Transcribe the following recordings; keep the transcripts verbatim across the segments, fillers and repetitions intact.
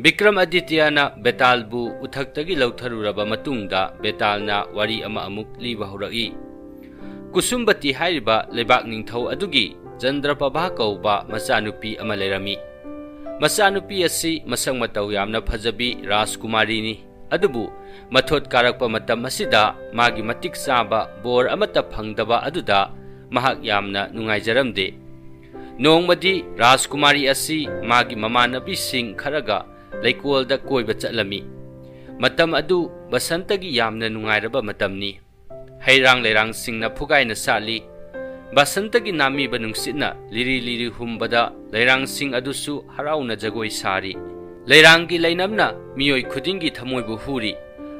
ꯕꯤꯀ꯭ꯔꯝ ꯑꯗꯤꯇ꯭ꯌꯅ ꯕꯦꯇꯥꯜꯕꯨ ꯎꯊꯛꯇꯒꯤ ꯂꯧꯊꯔꯨꯔꯕ ꯃꯇꯨꯡꯗ ꯕꯦꯇꯥꯜꯅ ꯋꯥꯔꯤ ꯑꯃ ꯑꯃꯨꯛ ꯂꯤꯕ ꯍꯧꯔꯛꯏ꯫ ꯀꯨꯁꯨꯝꯕꯇꯤ ꯍꯥꯏꯔꯤꯕ ꯂꯩꯕꯥꯛ ꯅꯤꯡꯊꯧ ꯑꯗꯨꯒꯤ ꯆꯟꯗ꯭ꯔꯄ꯭ꯔꯚꯥ ꯀꯧꯕ ꯃꯆꯥꯅꯨꯄꯤ ꯑꯃ ꯂꯩꯔꯝꯃꯤ꯫ ꯃꯆꯥꯅꯨꯄꯤ ꯑꯁꯤ ꯃꯁꯛ ꯃꯇꯧ ꯌꯥꯝꯅ ꯐꯖꯕꯤ ꯔꯥꯖꯀꯨꯃꯥꯔꯤꯅꯤ꯫ ꯑꯗꯨꯕꯨ ꯃꯊꯣꯠ ꯀꯥꯔꯛꯄ ꯃꯇꯝ ꯑꯁꯤꯗ ꯃꯥꯒꯤ ꯃꯇꯤꯛ ꯆꯥꯕ ꯕꯣꯔ ꯑꯃꯠꯇ ꯐꯪꯗꯕ ꯑꯗꯨꯗ ꯃꯍꯥꯛ ꯌꯥꯝꯅ ꯅꯨꯡꯉꯥꯏꯖꯔꯝꯗꯦ꯫ ꯅꯣꯡꯃꯗꯤ ꯔꯥꯖꯀꯨꯃꯥꯔꯤ ꯑꯁꯤ ꯃꯥꯒꯤ ꯃꯃꯥꯟꯅꯕꯤꯁꯤꯡ ꯈꯔꯒ ꯂꯩꯀꯣꯜꯗ ꯀꯣꯏꯕ ꯆꯠꯂꯝꯃꯤ꯫ ꯃꯇꯝ ꯑꯗꯨ ꯕꯁꯟꯇꯒꯤ ꯌꯥꯝꯅ ꯅꯨꯡꯉꯥꯏꯔꯕ ꯃꯇꯝꯅꯤ꯫ ꯍꯩꯔꯥꯡ ꯂꯩꯔꯥꯡꯁꯤꯡꯅ ꯐꯨꯒꯥꯏꯅ ꯁꯥꯠꯂꯤ꯫ ꯕꯁꯟꯇꯒꯤ ꯅꯥꯃꯤꯕ ꯅꯨꯡꯁꯤꯠꯅ ꯂꯤꯔꯤ ꯂꯤꯔꯤ ꯍꯨꯝꯕꯗ ꯂꯩꯔꯥꯡꯁꯤꯡ ꯑꯗꯨꯁꯨ ꯍꯔꯥꯎꯅ ꯖꯒꯣꯏ ꯁꯥꯔꯤ꯫ ꯂꯩꯔꯥꯡꯒꯤ ꯂꯩꯅꯝꯅ ꯃꯤꯑꯣꯏ ꯈꯨꯗꯤꯡꯒꯤ ꯊꯃꯣꯏꯕꯨ ꯍꯨꯔꯤ꯫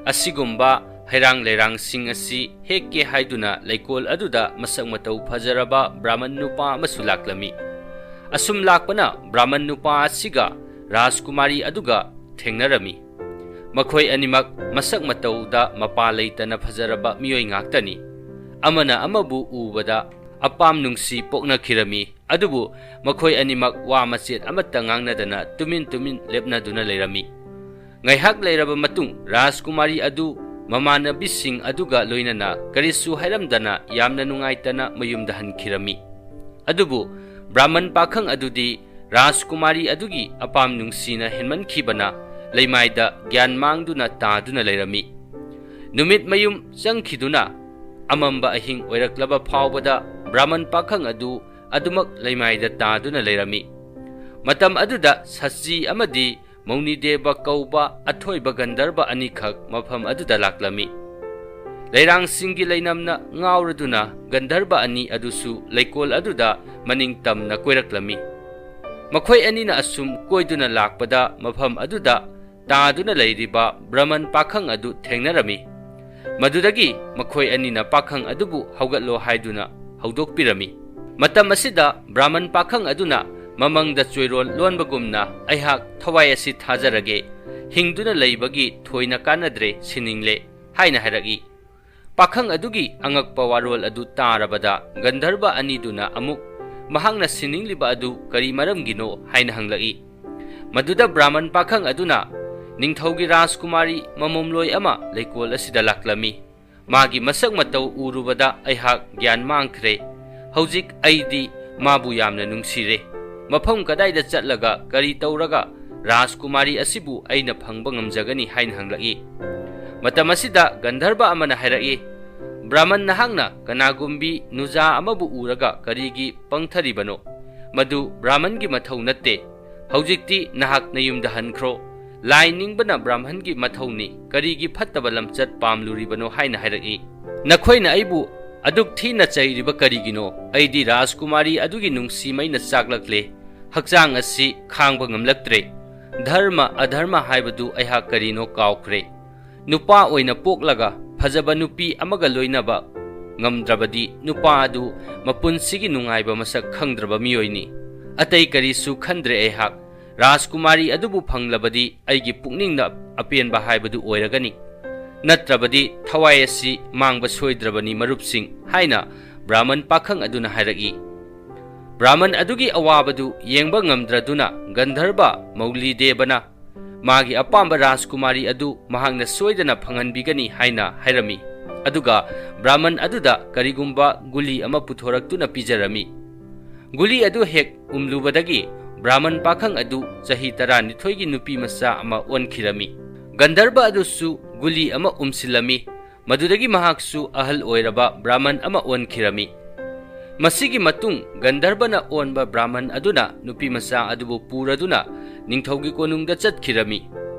ꯑꯁꯤꯒꯨꯝꯕ ꯍꯩꯔꯥꯡ ꯂꯩꯔꯥꯡꯁꯤꯡ ꯑꯁꯤ ꯍꯦꯛꯀꯦ ꯍꯥꯏꯗꯨꯅ ꯂꯩꯀꯣꯜ ꯑꯗꯨꯗ ꯃꯁꯛ ꯃꯇꯧ ꯐꯖꯔꯕ ꯕ꯭ꯔꯥꯍꯃꯟ ꯅꯨꯄꯥ ꯑꯃꯁꯨ ꯂꯥꯛꯂꯝꯃꯤ꯫ ꯑꯁꯨꯝ ꯂꯥꯛꯄꯅ ꯕ꯭ꯔꯥꯍꯃꯟ ꯅꯨꯄꯥ ꯑꯁꯤꯒ ꯔꯥꯖꯀꯨꯃꯥꯔꯤ ꯑꯗꯨꯒ ꯊꯦꯡꯅꯔꯝꯃꯤ꯫ ꯃꯈꯣꯏ ꯑꯅꯤꯃꯛ ꯃꯁꯛ ꯃꯇꯧꯗ ꯃꯄꯥ ꯂꯩꯇꯅ ꯐꯖꯔꯕ ꯃꯤꯑꯣꯏ ꯉꯥꯛꯇꯅꯤ꯫ ꯑꯃꯅ ꯑꯃꯕꯨ ꯎꯕꯗ ꯑꯄꯥꯝ ꯅꯨꯡꯁꯤ ꯄꯣꯛꯅꯈꯤꯔꯝꯃꯤ꯫ ꯑꯗꯨꯕꯨ ꯃꯈꯣꯏ ꯑꯅꯤꯃꯛ ꯋꯥ ꯃꯆꯦꯠ ꯑꯃꯠꯇ ꯉꯥꯡꯅꯗꯅ ꯇꯨꯃꯤꯟ ꯇꯨꯃꯤꯟ ꯂꯦꯞꯅꯗꯨꯅ ꯂꯩꯔꯝꯃꯤ꯫ ꯉꯥꯏꯍꯥꯛ ꯂꯩꯔꯕ ꯃꯇꯨꯡ ꯔꯥꯖꯀꯨꯃꯥꯔꯤ ꯑꯗꯨ ꯃꯃꯥꯟꯅꯕꯤꯁꯤꯡ ꯑꯗꯨꯒ ꯂꯣꯏꯅꯅ ꯀꯔꯤꯁꯨ ꯍꯥꯏꯔꯝꯗꯅ ꯌꯥꯝꯅ ꯅꯨꯡꯉꯥꯏꯇꯅ ꯃꯌꯨꯝꯗ ꯍꯟꯈꯤꯔꯝꯃꯤ꯫ ꯑꯗꯨꯕꯨ ꯕ꯭ꯔꯥꯍꯃꯟ ꯄꯥꯈꯪ ꯑꯗꯨꯗꯤ ꯔꯥꯖꯀꯨꯃꯥꯔꯤ ꯑꯗꯨꯒꯤ ꯑꯄꯥꯝ ꯅꯨꯡꯁꯤꯅ ꯍꯦꯟꯃꯟꯈꯤꯕꯅ ꯂꯩꯃꯥꯏꯗ ꯒ꯭ꯌꯥꯟ ꯃꯥꯡꯗꯨꯅ ꯇꯥꯗꯨꯅ ꯂꯩꯔꯝꯃꯤ꯫ ꯅꯨꯃꯤꯠ ꯃꯌꯨꯝ ꯆꯪꯈꯤꯗꯨꯅ ꯑꯃꯝꯕ ꯑꯍꯤꯡ ꯑꯣꯏꯔꯛꯂꯕ ꯐꯥꯎꯕꯗ ꯕ꯭ꯔꯥꯍꯃꯟ ꯄꯥꯈꯪ ꯑꯗꯨ ꯑꯗꯨꯃꯛ ꯂꯩꯃꯥꯏꯗ ꯇꯥꯗꯨꯅ ꯂꯩꯔꯝꯃꯤ꯫ ꯃꯇꯝ ꯑꯗꯨꯗ ꯁꯆꯤ ꯑꯃꯗꯤ ꯃꯧꯅꯤꯗꯦꯕ ꯀꯧꯕ ꯑꯊꯣꯏꯕ ꯒꯟꯙꯔꯕ ꯑꯅꯤꯈꯛ ꯃꯐꯝ ꯑꯗꯨꯗ ꯂꯥꯛꯂꯝꯃꯤ꯫ ꯂꯩꯔꯥꯡꯁꯤꯡꯒꯤ ꯂꯩꯅꯝꯅ ꯉꯥꯎꯔꯗꯨꯅ ꯒꯟꯙꯔꯕ ꯑꯅꯤ ꯑꯗꯨꯁꯨ ꯂꯩꯀꯣꯜ ꯑꯗꯨꯗ ꯃꯅꯤꯡ ꯇꯝꯅ ꯀꯣꯏꯔꯛꯂꯝꯃꯤ꯫ ꯃꯈꯣꯏ ꯑꯅꯤꯅ ꯑꯁꯨꯝ ꯀꯣꯏꯗꯨꯅ ꯂꯥꯛꯄꯗ ꯃꯐꯝ ꯑꯗꯨꯗ ꯇꯥꯗꯨꯅ ꯂꯩꯔꯤꯕ ꯕ꯭ꯔꯥꯍꯃꯟ ꯄꯥꯈꯪ ꯑꯗꯨ ꯊꯦꯡꯅꯔꯝꯃꯤ꯫ ꯃꯗꯨꯗꯒꯤ ꯃꯈꯣꯏ ꯑꯅꯤꯅ ꯄꯥꯈꯪ ꯑꯗꯨꯕꯨ ꯍꯧꯒꯠꯂꯣ ꯍꯥꯏꯗꯨꯅ ꯍꯧꯗꯣꯛꯄꯤꯔꯝꯃꯤ꯫ ꯃꯇꯝ ꯑꯁꯤꯗ ꯕ꯭ꯔꯥꯍꯃꯟ ꯄꯥꯈꯪ ꯑꯗꯨꯅ ꯃꯃꯪꯗ ꯆꯣꯏꯔꯣꯜ ꯂꯣꯟꯕꯒꯨꯝꯅ, "ꯑꯩꯍꯥꯛ ꯊꯋꯥꯏ ꯑꯁꯤ ꯊꯥꯖꯔꯒꯦ, ꯍꯤꯡꯗꯨꯅ ꯂꯩꯕꯒꯤ ꯊꯣꯏꯅ ꯀꯥꯟꯅꯗ꯭ꯔꯦ, ꯁꯤꯅꯤꯡꯂꯦ" ꯍꯥꯏꯅ ꯍꯥꯏꯔꯛꯏ꯫ ꯄꯥꯈꯪ ꯑꯗꯨꯒꯤ ꯑꯉꯛꯄ ꯋꯥꯔꯣꯜ ꯑꯗꯨ ꯇꯥꯔꯕꯗ ꯒꯟꯙꯔꯕ ꯑꯅꯤꯗꯨꯅ ꯑꯃꯨꯛ ꯃꯍꯥꯛꯅ ꯁꯤꯅꯤꯡꯂꯤꯕ ꯑꯗꯨ ꯀꯔꯤ ꯃꯔꯝꯒꯤꯅꯣ ꯍꯥꯏꯅ ꯍꯪꯂꯛꯏ꯫ ꯃꯗꯨꯗ ꯕ꯭ꯔꯥꯍꯃꯟ ꯄꯥꯈꯪ ꯑꯗꯨꯅ, "ꯅꯤꯡꯊꯧꯒꯤ ꯔꯥꯖꯀꯨꯃꯥꯔꯤ ꯃꯃꯣꯝꯂꯣꯏ ꯑꯃ ꯂꯩꯀꯣꯜ ꯑꯁꯤꯗ ꯂꯥꯛꯂꯝꯃꯤ꯫ ꯃꯥꯒꯤ ꯃꯁꯛ ꯃꯇꯧ ꯎꯔꯨꯕꯗ ꯑꯩꯍꯥꯛ ꯒ꯭ꯌꯥꯟ ꯃꯥꯡꯈ꯭ꯔꯦ꯫ ꯍꯧꯖꯤꯛ ꯑꯩꯗꯤ ꯃꯥꯕꯨ ꯌꯥꯝꯅ ꯅꯨꯡꯁꯤꯔꯦ꯫ ꯃꯐꯝ ꯀꯗꯥꯏꯗ ꯆꯠꯂꯒ ꯀꯔꯤ ꯇꯧꯔꯒ ꯔꯥꯖꯀꯨꯃꯥꯔꯤ ꯑꯁꯤꯕꯨ ꯑꯩꯅ ꯐꯪꯕ ꯉꯝꯖꯒꯅꯤ?" ꯍꯥꯏꯅ ꯍꯪꯂꯛꯏ꯫ ꯃꯇꯝ ꯑꯁꯤꯗ ꯒꯟꯙꯔꯕ ꯑꯃꯅ ꯍꯥꯏꯔꯛꯏ, "ꯕ꯭ꯔꯥꯍꯃꯟ ꯅꯍꯥꯛꯅ ꯀꯅꯥꯒꯨꯝꯕꯤ ꯅꯨꯖꯥ ꯑꯃꯕꯨ ꯎꯔꯒ ꯀꯔꯤꯒꯤ ꯄꯪꯊꯔꯤꯕꯅꯣ? ꯃꯗꯨ ꯕ꯭ꯔꯥꯍꯃꯟꯒꯤ ꯃꯊꯧ ꯅꯠꯇꯦ꯫ ꯍꯧꯖꯤꯛꯇꯤ ꯅꯍꯥꯛ ꯅꯌꯨꯝꯗ ꯍꯟꯈ꯭ꯔꯣ꯫ ꯂꯥꯏ ꯅꯤꯡꯕꯅ ꯕ꯭ꯔꯥꯍꯃꯟꯒꯤ ꯃꯊꯧꯅꯤ, ꯀꯔꯤꯒꯤ ꯐꯠꯇꯕ ꯂꯝꯆꯠ ꯄꯥꯝꯂꯨꯔꯤꯕꯅꯣ?" ꯍꯥꯏꯅ ꯍꯥꯏꯔꯛꯏ꯫ "ꯅꯈꯣꯏꯅ ꯑꯩꯕꯨ ꯑꯗꯨꯛ ꯊꯤꯅ ꯆꯩꯔꯤꯕ ꯀꯔꯤꯒꯤꯅꯣ? ꯑꯩꯗꯤ ꯔꯥꯖꯀꯨꯃꯥꯔꯤ ꯑꯗꯨꯒꯤ ꯅꯨꯡꯁꯤꯃꯩꯅ ꯆꯥꯛꯂꯛꯂꯦ꯫ ꯍꯛꯆꯥꯡ ꯑꯁꯤ ꯈꯥꯡꯕ ꯉꯝꯂꯛꯇ꯭ꯔꯦ꯫ ꯙꯔꯃ ꯑꯙꯔꯃ ꯍꯥꯏꯕꯗꯨ ꯑꯩꯍꯥꯛ ꯀꯔꯤꯅꯣ ꯀꯥꯎꯈ꯭ꯔꯦ꯫ ꯅꯨꯄꯥ ꯑꯣꯏꯅ ꯄꯣꯛꯂꯒ ꯐꯖꯕ ꯅꯨꯄꯤ ꯑꯃꯒ ꯂꯣꯏꯅꯕ ꯉꯝꯗ꯭ꯔꯕꯗꯤ ꯅꯨꯄꯥ ꯑꯗꯨ ꯃꯄꯨꯟꯁꯤꯒꯤ ꯅꯨꯡꯉꯥꯏꯕ ꯃꯁꯛ ꯈꯪꯗ꯭ꯔꯕ ꯃꯤꯑꯣꯏꯅꯤ꯫ ꯑꯇꯩ ꯀꯔꯤꯁꯨ ꯈꯟꯗ꯭ꯔꯦ ꯑꯩꯍꯥꯛ꯫ ꯔꯥꯖꯀꯨꯃꯥꯔꯤ ꯑꯗꯨꯕꯨ ꯐꯪꯂꯕꯗꯤ ꯑꯩꯒꯤ ꯄꯨꯛꯅꯤꯡꯅ ꯑꯄꯦꯟꯕ ꯍꯥꯏꯕꯗꯨ ꯑꯣꯏꯔꯒꯅꯤ꯫ ꯅꯠꯇ꯭ꯔꯕꯗꯤ ꯊꯋꯥꯏ ꯑꯁꯤ ꯃꯥꯡꯕ ꯁꯣꯏꯗ꯭ꯔꯕꯅꯤ, ꯃꯔꯨꯞꯁꯤꯡ," ꯍꯥꯏꯅ ꯕ꯭ꯔꯥꯍꯃꯟ ꯄꯥꯈꯪ ꯑꯗꯨꯅ ꯍꯥꯏꯔꯛꯏ꯫ ꯕ꯭ꯔꯥꯍꯃꯟ ꯑꯗꯨꯒꯤ ꯑꯋꯥꯕꯗꯨ ꯌꯦꯡꯕ ꯉꯝꯗ꯭ꯔꯗꯨꯅ ꯒꯟꯙꯔꯕ ꯃꯧꯂꯤꯗꯦꯕꯅ ꯃꯥꯒꯤ ꯑꯄꯥꯝꯕ ꯔꯥꯖꯀꯨꯃꯥꯔꯤ ꯑꯗꯨ ꯃꯍꯥꯛꯅ ꯁꯣꯏꯗꯅ ꯐꯪꯍꯟꯕꯤꯒꯅꯤ ꯍꯥꯏꯅ ꯍꯥꯏꯔꯝꯃꯤ꯫ ꯑꯗꯨꯒ ꯕ꯭ꯔꯥꯍꯃꯟ ꯑꯗꯨꯗ ꯀꯔꯤꯒꯨꯝꯕ ꯒꯨꯂꯤ ꯑꯃ ꯄꯨꯊꯣꯔꯛꯇꯨꯅ ꯄꯤꯖꯔꯝꯃꯤ꯫ ꯒꯨꯂꯤ ꯑꯗꯨ ꯍꯦꯛ ꯎꯝꯂꯨꯕꯗꯒꯤ ꯕ꯭ꯔꯥꯍꯃꯟ ꯄꯥꯈꯪ ꯑꯗꯨ ꯆꯍꯤ ꯇꯔꯥꯅꯤꯊꯣꯏꯒꯤ ꯅꯨꯄꯤ ꯃꯆꯥ ꯑꯃ ꯑꯣꯟꯈꯤꯔꯝꯃꯤ꯫ ꯒꯟꯙꯔꯕ ꯑꯗꯨꯁꯨ ꯒꯨꯂꯤ ꯑꯃ ꯎꯝꯁꯤꯜꯂꯝꯃꯤ꯫ ꯃꯗꯨꯗꯒꯤ ꯃꯍꯥꯛꯁꯨ ꯑꯍꯜ ꯑꯣꯏꯔꯕ ꯕ꯭ꯔꯥꯍꯃꯟ ꯑꯃ ꯑꯣꯟꯈꯤꯔꯝꯃꯤ꯫ ꯃꯁꯤꯒꯤ ꯃꯇꯨꯡ ꯒꯟꯙꯔꯕꯅ ꯑꯣꯟꯕ ꯕ꯭ꯔꯥꯍꯃꯟ ꯑꯗꯨꯅ ꯅꯨꯄꯤ ꯃꯆꯥ ꯑꯗꯨꯕꯨ ꯄꯨꯔꯗꯨꯅ ꯅꯤꯡꯊꯧꯒꯤ ꯀꯣꯅꯨꯡꯗ ꯆꯠꯈꯤꯔꯝꯃꯤ꯫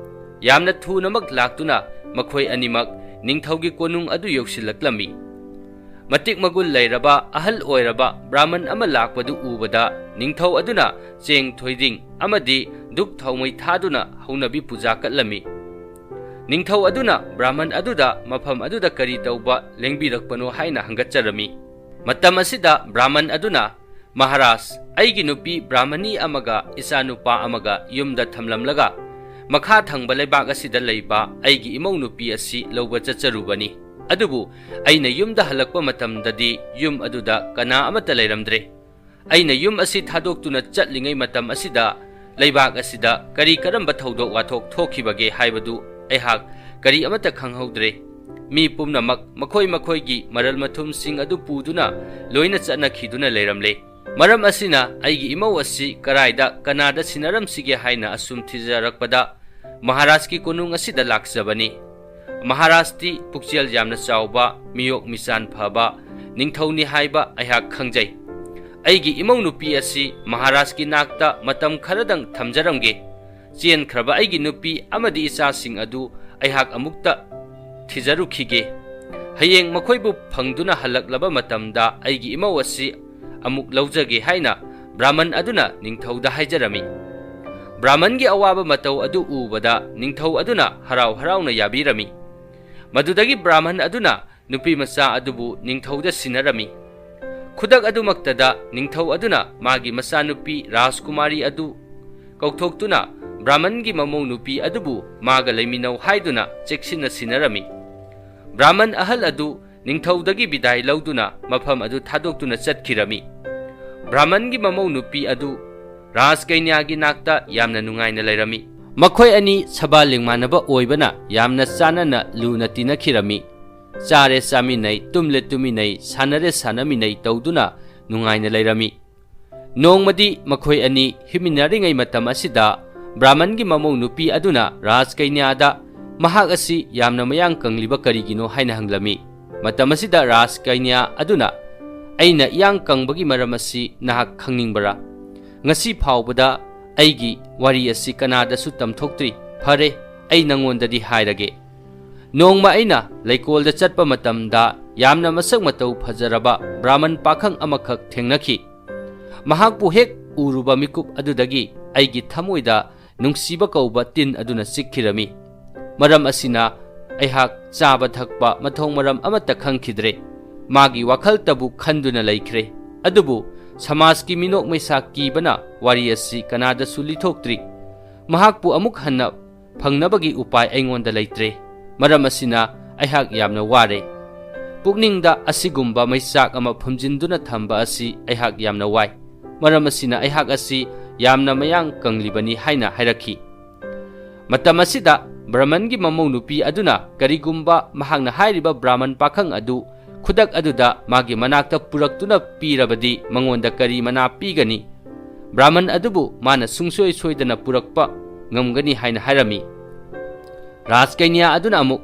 ꯌꯥꯝꯅ ꯊꯨꯅꯃꯛ ꯂꯥꯛꯇꯨꯅ ꯃꯈꯣꯏ ꯑꯅꯤꯃꯛ ꯅꯤꯡꯊꯧꯒꯤ ꯀꯣꯅꯨꯡ ꯑꯗꯨ ꯌꯧꯁꯤꯜꯂꯛꯂꯝꯃꯤ꯫ ꯃꯇꯤꯛ ꯃꯒꯨꯟ ꯂꯩꯔꯕ ꯑꯍꯜ ꯑꯣꯏꯔꯕ ꯕ꯭ꯔꯥꯍꯃꯟ ꯑꯃ ꯂꯥꯛꯄꯗꯨ ꯎꯕꯗ ꯅꯤꯡꯊꯧ ꯑꯗꯨꯅ ꯆꯦꯡ ꯊꯣꯏꯗꯤꯡ ꯑꯃꯗꯤ ꯙꯨꯞ ꯊꯥꯎꯃꯩ ꯊꯥꯗꯨꯅ ꯍꯧꯅꯕꯤ ꯄꯨꯖꯥ ꯀꯠꯂꯝꯃꯤ꯫ ꯅꯤꯡꯊꯧ ꯑꯗꯨꯅ ꯕ꯭ꯔꯥꯍꯃꯟ ꯑꯗꯨꯗ ꯃꯐꯝ ꯑꯗꯨꯗ ꯀꯔꯤ ꯇꯧꯕ ꯂꯦꯡꯕꯤꯔꯛꯄꯅꯣ ꯍꯥꯏꯅ ꯍꯪꯒꯠꯆꯔꯝꯃꯤ꯫ ꯃꯇꯝ ꯑꯁꯤꯗ ꯕ꯭ꯔꯥꯍꯃꯟ ꯑꯗꯨꯅ, "ꯃꯍꯥꯔꯥꯖ, ꯑꯩꯒꯤ ꯅꯨꯄꯤ ꯕ꯭ꯔꯥꯍꯃꯅꯤ ꯑꯃꯒ ꯏꯆꯥꯅꯨꯄꯥ ꯑꯃꯒ ꯌꯨꯝꯗ ꯊꯝꯂꯝꯂꯒ ꯃꯈꯥ ꯊꯪꯕ ꯂꯩꯕꯥꯛ ꯑꯁꯤꯗ ꯂꯩꯕ ꯑꯩꯒꯤ ꯏꯃꯧ ꯅꯨꯄꯤ ꯑꯁꯤ ꯂꯧꯕ ꯆꯠꯆꯔꯨꯕꯅꯤ꯫ ꯑꯗꯨꯕꯨ ꯑꯩꯅ ꯌꯨꯝꯗ ꯍꯜꯂꯛꯄ ꯃꯇꯝꯗꯗꯤ ꯌꯨꯝ ꯑꯗꯨꯗ ꯀꯅꯥ ꯑꯃꯠꯇ ꯂꯩꯔꯝꯗ꯭ꯔꯦ꯫ ꯑꯩꯅ ꯌꯨꯝ ꯑꯁꯤ ꯊꯥꯗꯣꯛꯇꯨꯅ ꯆꯠꯂꯤꯉꯩ ꯃꯇꯝ ꯑꯁꯤꯗ ꯂꯩꯕꯥꯛ ꯑꯁꯤꯗ ꯀꯔꯤ ꯀꯔꯝꯕ ꯊꯧꯗꯣꯛ ꯋꯥꯊꯣꯛ ꯊꯣꯛꯈꯤꯕꯒꯦ ꯍꯥꯏꯕꯗꯨ ꯑꯩꯍꯥꯛ ꯀꯔꯤ ꯑꯃꯠꯇ ꯈꯪꯍꯧꯗ꯭ꯔꯦ꯫ ꯃꯤ ꯄꯨꯝꯅꯃꯛ ꯃꯈꯣꯏ ꯃꯈꯣꯏꯒꯤ ꯃꯔꯜ ꯃꯊꯨꯝꯁꯤꯡ ꯑꯗꯨ ꯄꯨꯗꯨꯅ ꯂꯣꯏꯅ ꯆꯠꯅꯈꯤꯗꯨꯅ ꯂꯩꯔꯝꯂꯦ꯫ ꯃꯔꯝ ꯑꯁꯤꯅ ꯑꯩꯒꯤ ꯏꯃꯧ ꯑꯁꯤ ꯀꯔꯥꯏꯗ ꯀꯅꯥꯗ ꯁꯤꯟꯅꯔꯝꯁꯤꯒꯦ ꯍꯥꯏꯅ ꯑꯁꯨꯝ ꯊꯤꯖꯔꯛꯄꯗ ꯃꯍꯥꯔꯥꯖꯀꯤ ꯀꯣꯅꯨꯡ ꯑꯁꯤꯗ ꯂꯥꯛꯆꯕꯅꯤ꯫ ꯃꯍꯥꯔꯥꯖꯇꯤ ꯄꯨꯛꯆꯦꯜ ꯌꯥꯝꯅ ꯆꯥꯎꯕ, ꯃꯤꯌꯣꯛ ꯃꯤꯆꯥꯟ ꯐꯕ ꯅꯤꯡꯊꯧꯅꯤ ꯍꯥꯏꯕ ꯑꯩꯍꯥꯛ ꯈꯪꯖꯩ꯫ ꯑꯩꯒꯤ ꯏꯃꯧ ꯅꯨꯄꯤ ꯑꯁꯤ ꯃꯍꯥꯔꯥꯖꯀꯤ ꯅꯥꯛꯇ ꯃꯇꯝ ꯈꯔꯗꯪ ꯊꯝꯖꯔꯝꯒꯦ꯫ ꯆꯦꯟꯈ꯭ꯔꯕ ꯑꯩꯒꯤ ꯅꯨꯄꯤ ꯑꯃꯗꯤ ꯏꯆꯥꯁꯤꯡ ꯑꯗꯨ ꯑꯩꯍꯥꯛ ꯑꯃꯨꯛꯇ ꯊꯤꯖꯔꯨꯈꯤꯒꯦ꯫ ꯍꯌꯦꯡ ꯃꯈꯣꯏꯕꯨ ꯐꯪꯗꯨꯅ ꯍꯜꯂꯛꯂꯕ ꯃꯇꯝꯗ ꯑꯩꯒꯤ ꯏꯃꯧ ꯑꯁꯤ ꯑꯃꯨꯛ ꯂꯧꯖꯒꯦ ꯍꯥꯏꯅ ꯕ꯭ꯔꯥꯍꯃꯟ ꯑꯗꯨꯅ ꯅꯤꯡꯊꯧꯗ ꯍꯥꯏꯖꯔꯝꯃꯤ꯫ ꯕ꯭ꯔꯥꯍꯃꯟꯒꯤ ꯑꯋꯥꯕ ꯃꯇꯧ ꯑꯗꯨ ꯎꯕꯗ ꯅꯤꯡꯊꯧ ꯑꯗꯨꯅ ꯍꯔꯥꯎ ꯍꯔꯥꯎꯅ ꯌꯥꯕꯤꯔꯝꯃꯤ꯫ ꯃꯗꯨꯗꯒꯤ ꯕ꯭ꯔꯥꯍꯃꯟ ꯑꯗꯨꯅ ꯅꯨꯄꯤ ꯃꯆꯥ ꯑꯗꯨꯕꯨ ꯅꯤꯡꯊꯧꯗ ꯁꯤꯟꯅꯔꯝꯃꯤ꯫ ꯈꯨꯗꯛ ꯑꯗꯨꯃꯛꯇꯗ ꯅꯤꯡꯊꯧ ꯑꯗꯨꯅ ꯃꯥꯒꯤ ꯃꯆꯥꯅꯨꯄꯤ ꯔꯥꯖꯀꯨꯃꯥꯔꯤ ꯑꯗꯨ ꯀꯧꯊꯣꯛꯇꯨꯅ ꯕ꯭ꯔꯥꯍꯃꯟꯒꯤ ꯃꯃꯧ ꯅꯨꯄꯤ ꯑꯗꯨꯕꯨ ꯃꯥꯒ ꯂꯩꯃꯤꯟꯅꯧ ꯍꯥꯏꯗꯨꯅ ꯆꯦꯛꯁꯤꯟꯅ ꯁꯤꯟꯅꯔꯝꯃꯤ꯫ ꯕ꯭ꯔꯥꯍꯃꯟ ꯑꯍꯜ ꯑꯗꯨ ꯅꯤꯡꯊꯧꯗꯒꯤ ꯕꯤꯗꯥꯏ ꯂꯧꯗꯨꯅ ꯃꯐꯝ ꯑꯗꯨ ꯊꯥꯗꯣꯛꯇꯨꯅ ꯆꯠꯈꯤꯔꯝꯃꯤ꯫ ꯕ꯭ꯔꯥꯍꯃꯟꯒꯤ ꯃꯃꯧ ꯅꯨꯄꯤ ꯑꯗꯨ ꯔꯥꯖꯀꯩꯅ꯭ꯌꯥꯒꯤ ꯅꯥꯛꯇ ꯌꯥꯝꯅ ꯅꯨꯡꯉꯥꯏꯅ ꯂꯩꯔꯝꯃꯤ꯫ ꯃꯈꯣꯏ ꯑꯅꯤ ꯁꯕꯥ ꯂꯤꯡꯃꯥꯟꯅꯕ ꯑꯣꯏꯕꯅ ꯌꯥꯝꯅ ꯆꯥꯟꯅꯅ ꯂꯨꯅ ꯇꯤꯟꯅꯈꯤꯔꯝꯃꯤ꯫ ꯆꯥꯔꯦ ꯆꯥꯃꯤꯟꯅꯩ, ꯇꯨꯝꯂꯦ ꯇꯨꯃꯤꯟꯅꯩ, ꯁꯥꯟꯅꯔꯦ ꯁꯥꯟꯅꯃꯤꯟꯅꯩ ꯇꯧꯗꯨꯅ ꯅꯨꯡꯉꯥꯏꯅ ꯂꯩꯔꯝꯃꯤ꯫ ꯅꯣꯡꯃꯗꯤ ꯃꯈꯣꯏ ꯑꯅꯤ ꯍꯤꯡꯃꯤꯟꯅꯔꯤꯉꯩ ꯃꯇꯝ ꯑꯁꯤꯗ ꯕ꯭ꯔꯥꯍꯃꯟꯒꯤ ꯃꯃꯧ ꯅꯨꯄꯤ ꯑꯗꯨꯅ ꯔꯥꯖꯀꯩꯅ꯭ꯌꯥꯗ ꯃꯍꯥꯛ ꯑꯁꯤ ꯌꯥꯝꯅ ꯃꯌꯥꯡ ꯀꯪꯂꯤꯕ ꯀꯔꯤꯒꯤꯅꯣ ꯍꯥꯏꯅ ꯍꯪꯂꯝꯃꯤ꯫ ꯃꯇꯝ ꯑꯁꯤꯗ ꯔꯥꯖꯀꯩꯅ꯭ꯌꯥ ꯑꯗꯨꯅ, "ꯑꯩꯅ ꯏꯌꯥꯡ ꯀꯪꯕꯒꯤ ꯃꯔꯝ ꯑꯁꯤ ꯅꯍꯥꯛ ꯈꯪꯅꯤꯡꯕꯔꯥ? ꯉꯁꯤ ꯐꯥꯎꯕꯗ ꯑꯩꯒꯤ ꯋꯥꯔꯤ ꯑꯁꯤ ꯀꯅꯥꯗꯁꯨ ꯇꯝꯊꯣꯛꯇ꯭ꯔꯤ꯫ ꯐꯔꯦ, ꯑꯩ ꯅꯉꯣꯟꯗꯗꯤ ꯍꯥꯏꯔꯒꯦ꯫ ꯅꯣꯡꯃ ꯑꯩꯅ ꯂꯩꯀꯣꯜꯗ ꯆꯠꯄ ꯃꯇꯝꯗ ꯌꯥꯝꯅ ꯃꯁꯛ ꯃꯇꯧ ꯐꯖꯔꯕ ꯕ꯭ꯔꯥꯍꯃꯟ ꯄꯥꯈꯪ ꯑꯃꯈꯛ ꯊꯦꯡꯅꯈꯤ꯫ ꯃꯍꯥꯛꯄꯨ ꯍꯦꯛ ꯎꯔꯨꯕ ꯃꯤꯀꯨꯞ ꯑꯗꯨꯗꯒꯤ ꯑꯩꯒꯤ ꯊꯃꯣꯏꯗ ꯅꯨꯡꯁꯤꯕ ꯀꯧꯕ ꯇꯤꯟ ꯑꯗꯨꯅ ꯆꯤꯛꯈꯤꯔꯝꯃꯤ꯫ ꯃꯔꯝ ꯑꯁꯤꯅ ꯑꯩꯍꯥꯛ ꯆꯥꯕ ꯊꯛꯄ ꯃꯊꯣꯡ ꯃꯔꯝ ꯑꯃꯠꯇ ꯈꯪꯈꯤꯗ꯭ꯔꯦ꯫ ꯃꯥꯒꯤ ꯋꯥꯈꯜꯇꯕꯨ ꯈꯟꯗꯨꯅ ꯂꯩꯈ꯭ꯔꯦ꯫ ꯑꯗꯨꯕꯨ ꯁꯃꯥꯖꯀꯤ ꯃꯤꯅꯣꯛ ꯃꯩꯁꯥ ꯀꯤꯕꯅ ꯋꯥꯔꯤ ꯑꯁꯤ ꯀꯅꯥꯗꯁꯨ ꯂꯤꯊꯣꯛꯇ꯭ꯔꯤ꯫ ꯃꯍꯥꯛꯄꯨ ꯑꯃꯨꯛ ꯍꯟꯅ ꯐꯪꯅꯕꯒꯤ ꯎꯄꯥꯏ ꯑꯩꯉꯣꯟꯗ ꯂꯩꯇ꯭ꯔꯦ꯫ ꯃꯔꯝ ꯑꯁꯤꯅ ꯑꯩꯍꯥꯛ ꯌꯥꯝꯅ ꯋꯥꯔꯦ꯫ ꯄꯨꯛꯅꯤꯡꯗ ꯑꯁꯤꯒꯨꯝꯕ ꯃꯩꯆꯥꯛ ꯑꯃ ꯐꯨꯝꯖꯤꯟꯗꯨꯅ ꯊꯝꯕ ꯑꯁꯤ ꯑꯩꯍꯥꯛ ꯌꯥꯝꯅ ꯋꯥꯏ꯫ ꯃꯔꯝ ꯑꯁꯤꯅ ꯑꯩꯍꯥꯛ ꯑꯁꯤ ꯌꯥꯝꯅ ꯃꯌꯥꯡ ꯀꯪꯂꯤꯕꯅꯤ ꯍꯥꯏꯅ ꯍꯥꯏꯔꯛꯈꯤ꯫ ꯃꯇꯝ ꯑꯁꯤꯗ ꯕ꯭ꯔꯍꯃꯟꯒꯤ ꯃꯃꯧ ꯅꯨꯄꯤ ꯑꯗꯨꯅ ꯀꯔꯤꯒꯨꯝꯕ ꯃꯍꯥꯛꯅ ꯍꯥꯏꯔꯤꯕ ꯕ꯭ꯔꯥꯍꯃꯟ ꯄꯥꯈꯪ ꯑꯗꯨ ꯈꯨꯗꯛ ꯑꯗꯨꯗ ꯃꯥꯒꯤ ꯃꯅꯥꯛꯇ ꯄꯨꯔꯛꯇꯨꯅ ꯄꯤꯔꯕꯗꯤ ꯃꯉꯣꯟꯗ ꯀꯔꯤ ꯃꯅꯥ ꯄꯤꯒꯅꯤ? ꯕ꯭ꯔꯥꯍꯃꯟ ꯑꯗꯨꯕꯨ ꯃꯥꯅ ꯁꯨꯡꯁꯣꯏ ꯁꯣꯏꯗꯅ ꯄꯨꯔꯛꯄ ꯉꯝꯒꯅꯤ ꯍꯥꯏꯅ ꯍꯥꯏꯔꯝꯃꯤ꯫ ꯔꯥꯖꯀꯩꯅ꯭ꯌꯥ ꯑꯗꯨꯅ ꯑꯃꯨꯛ,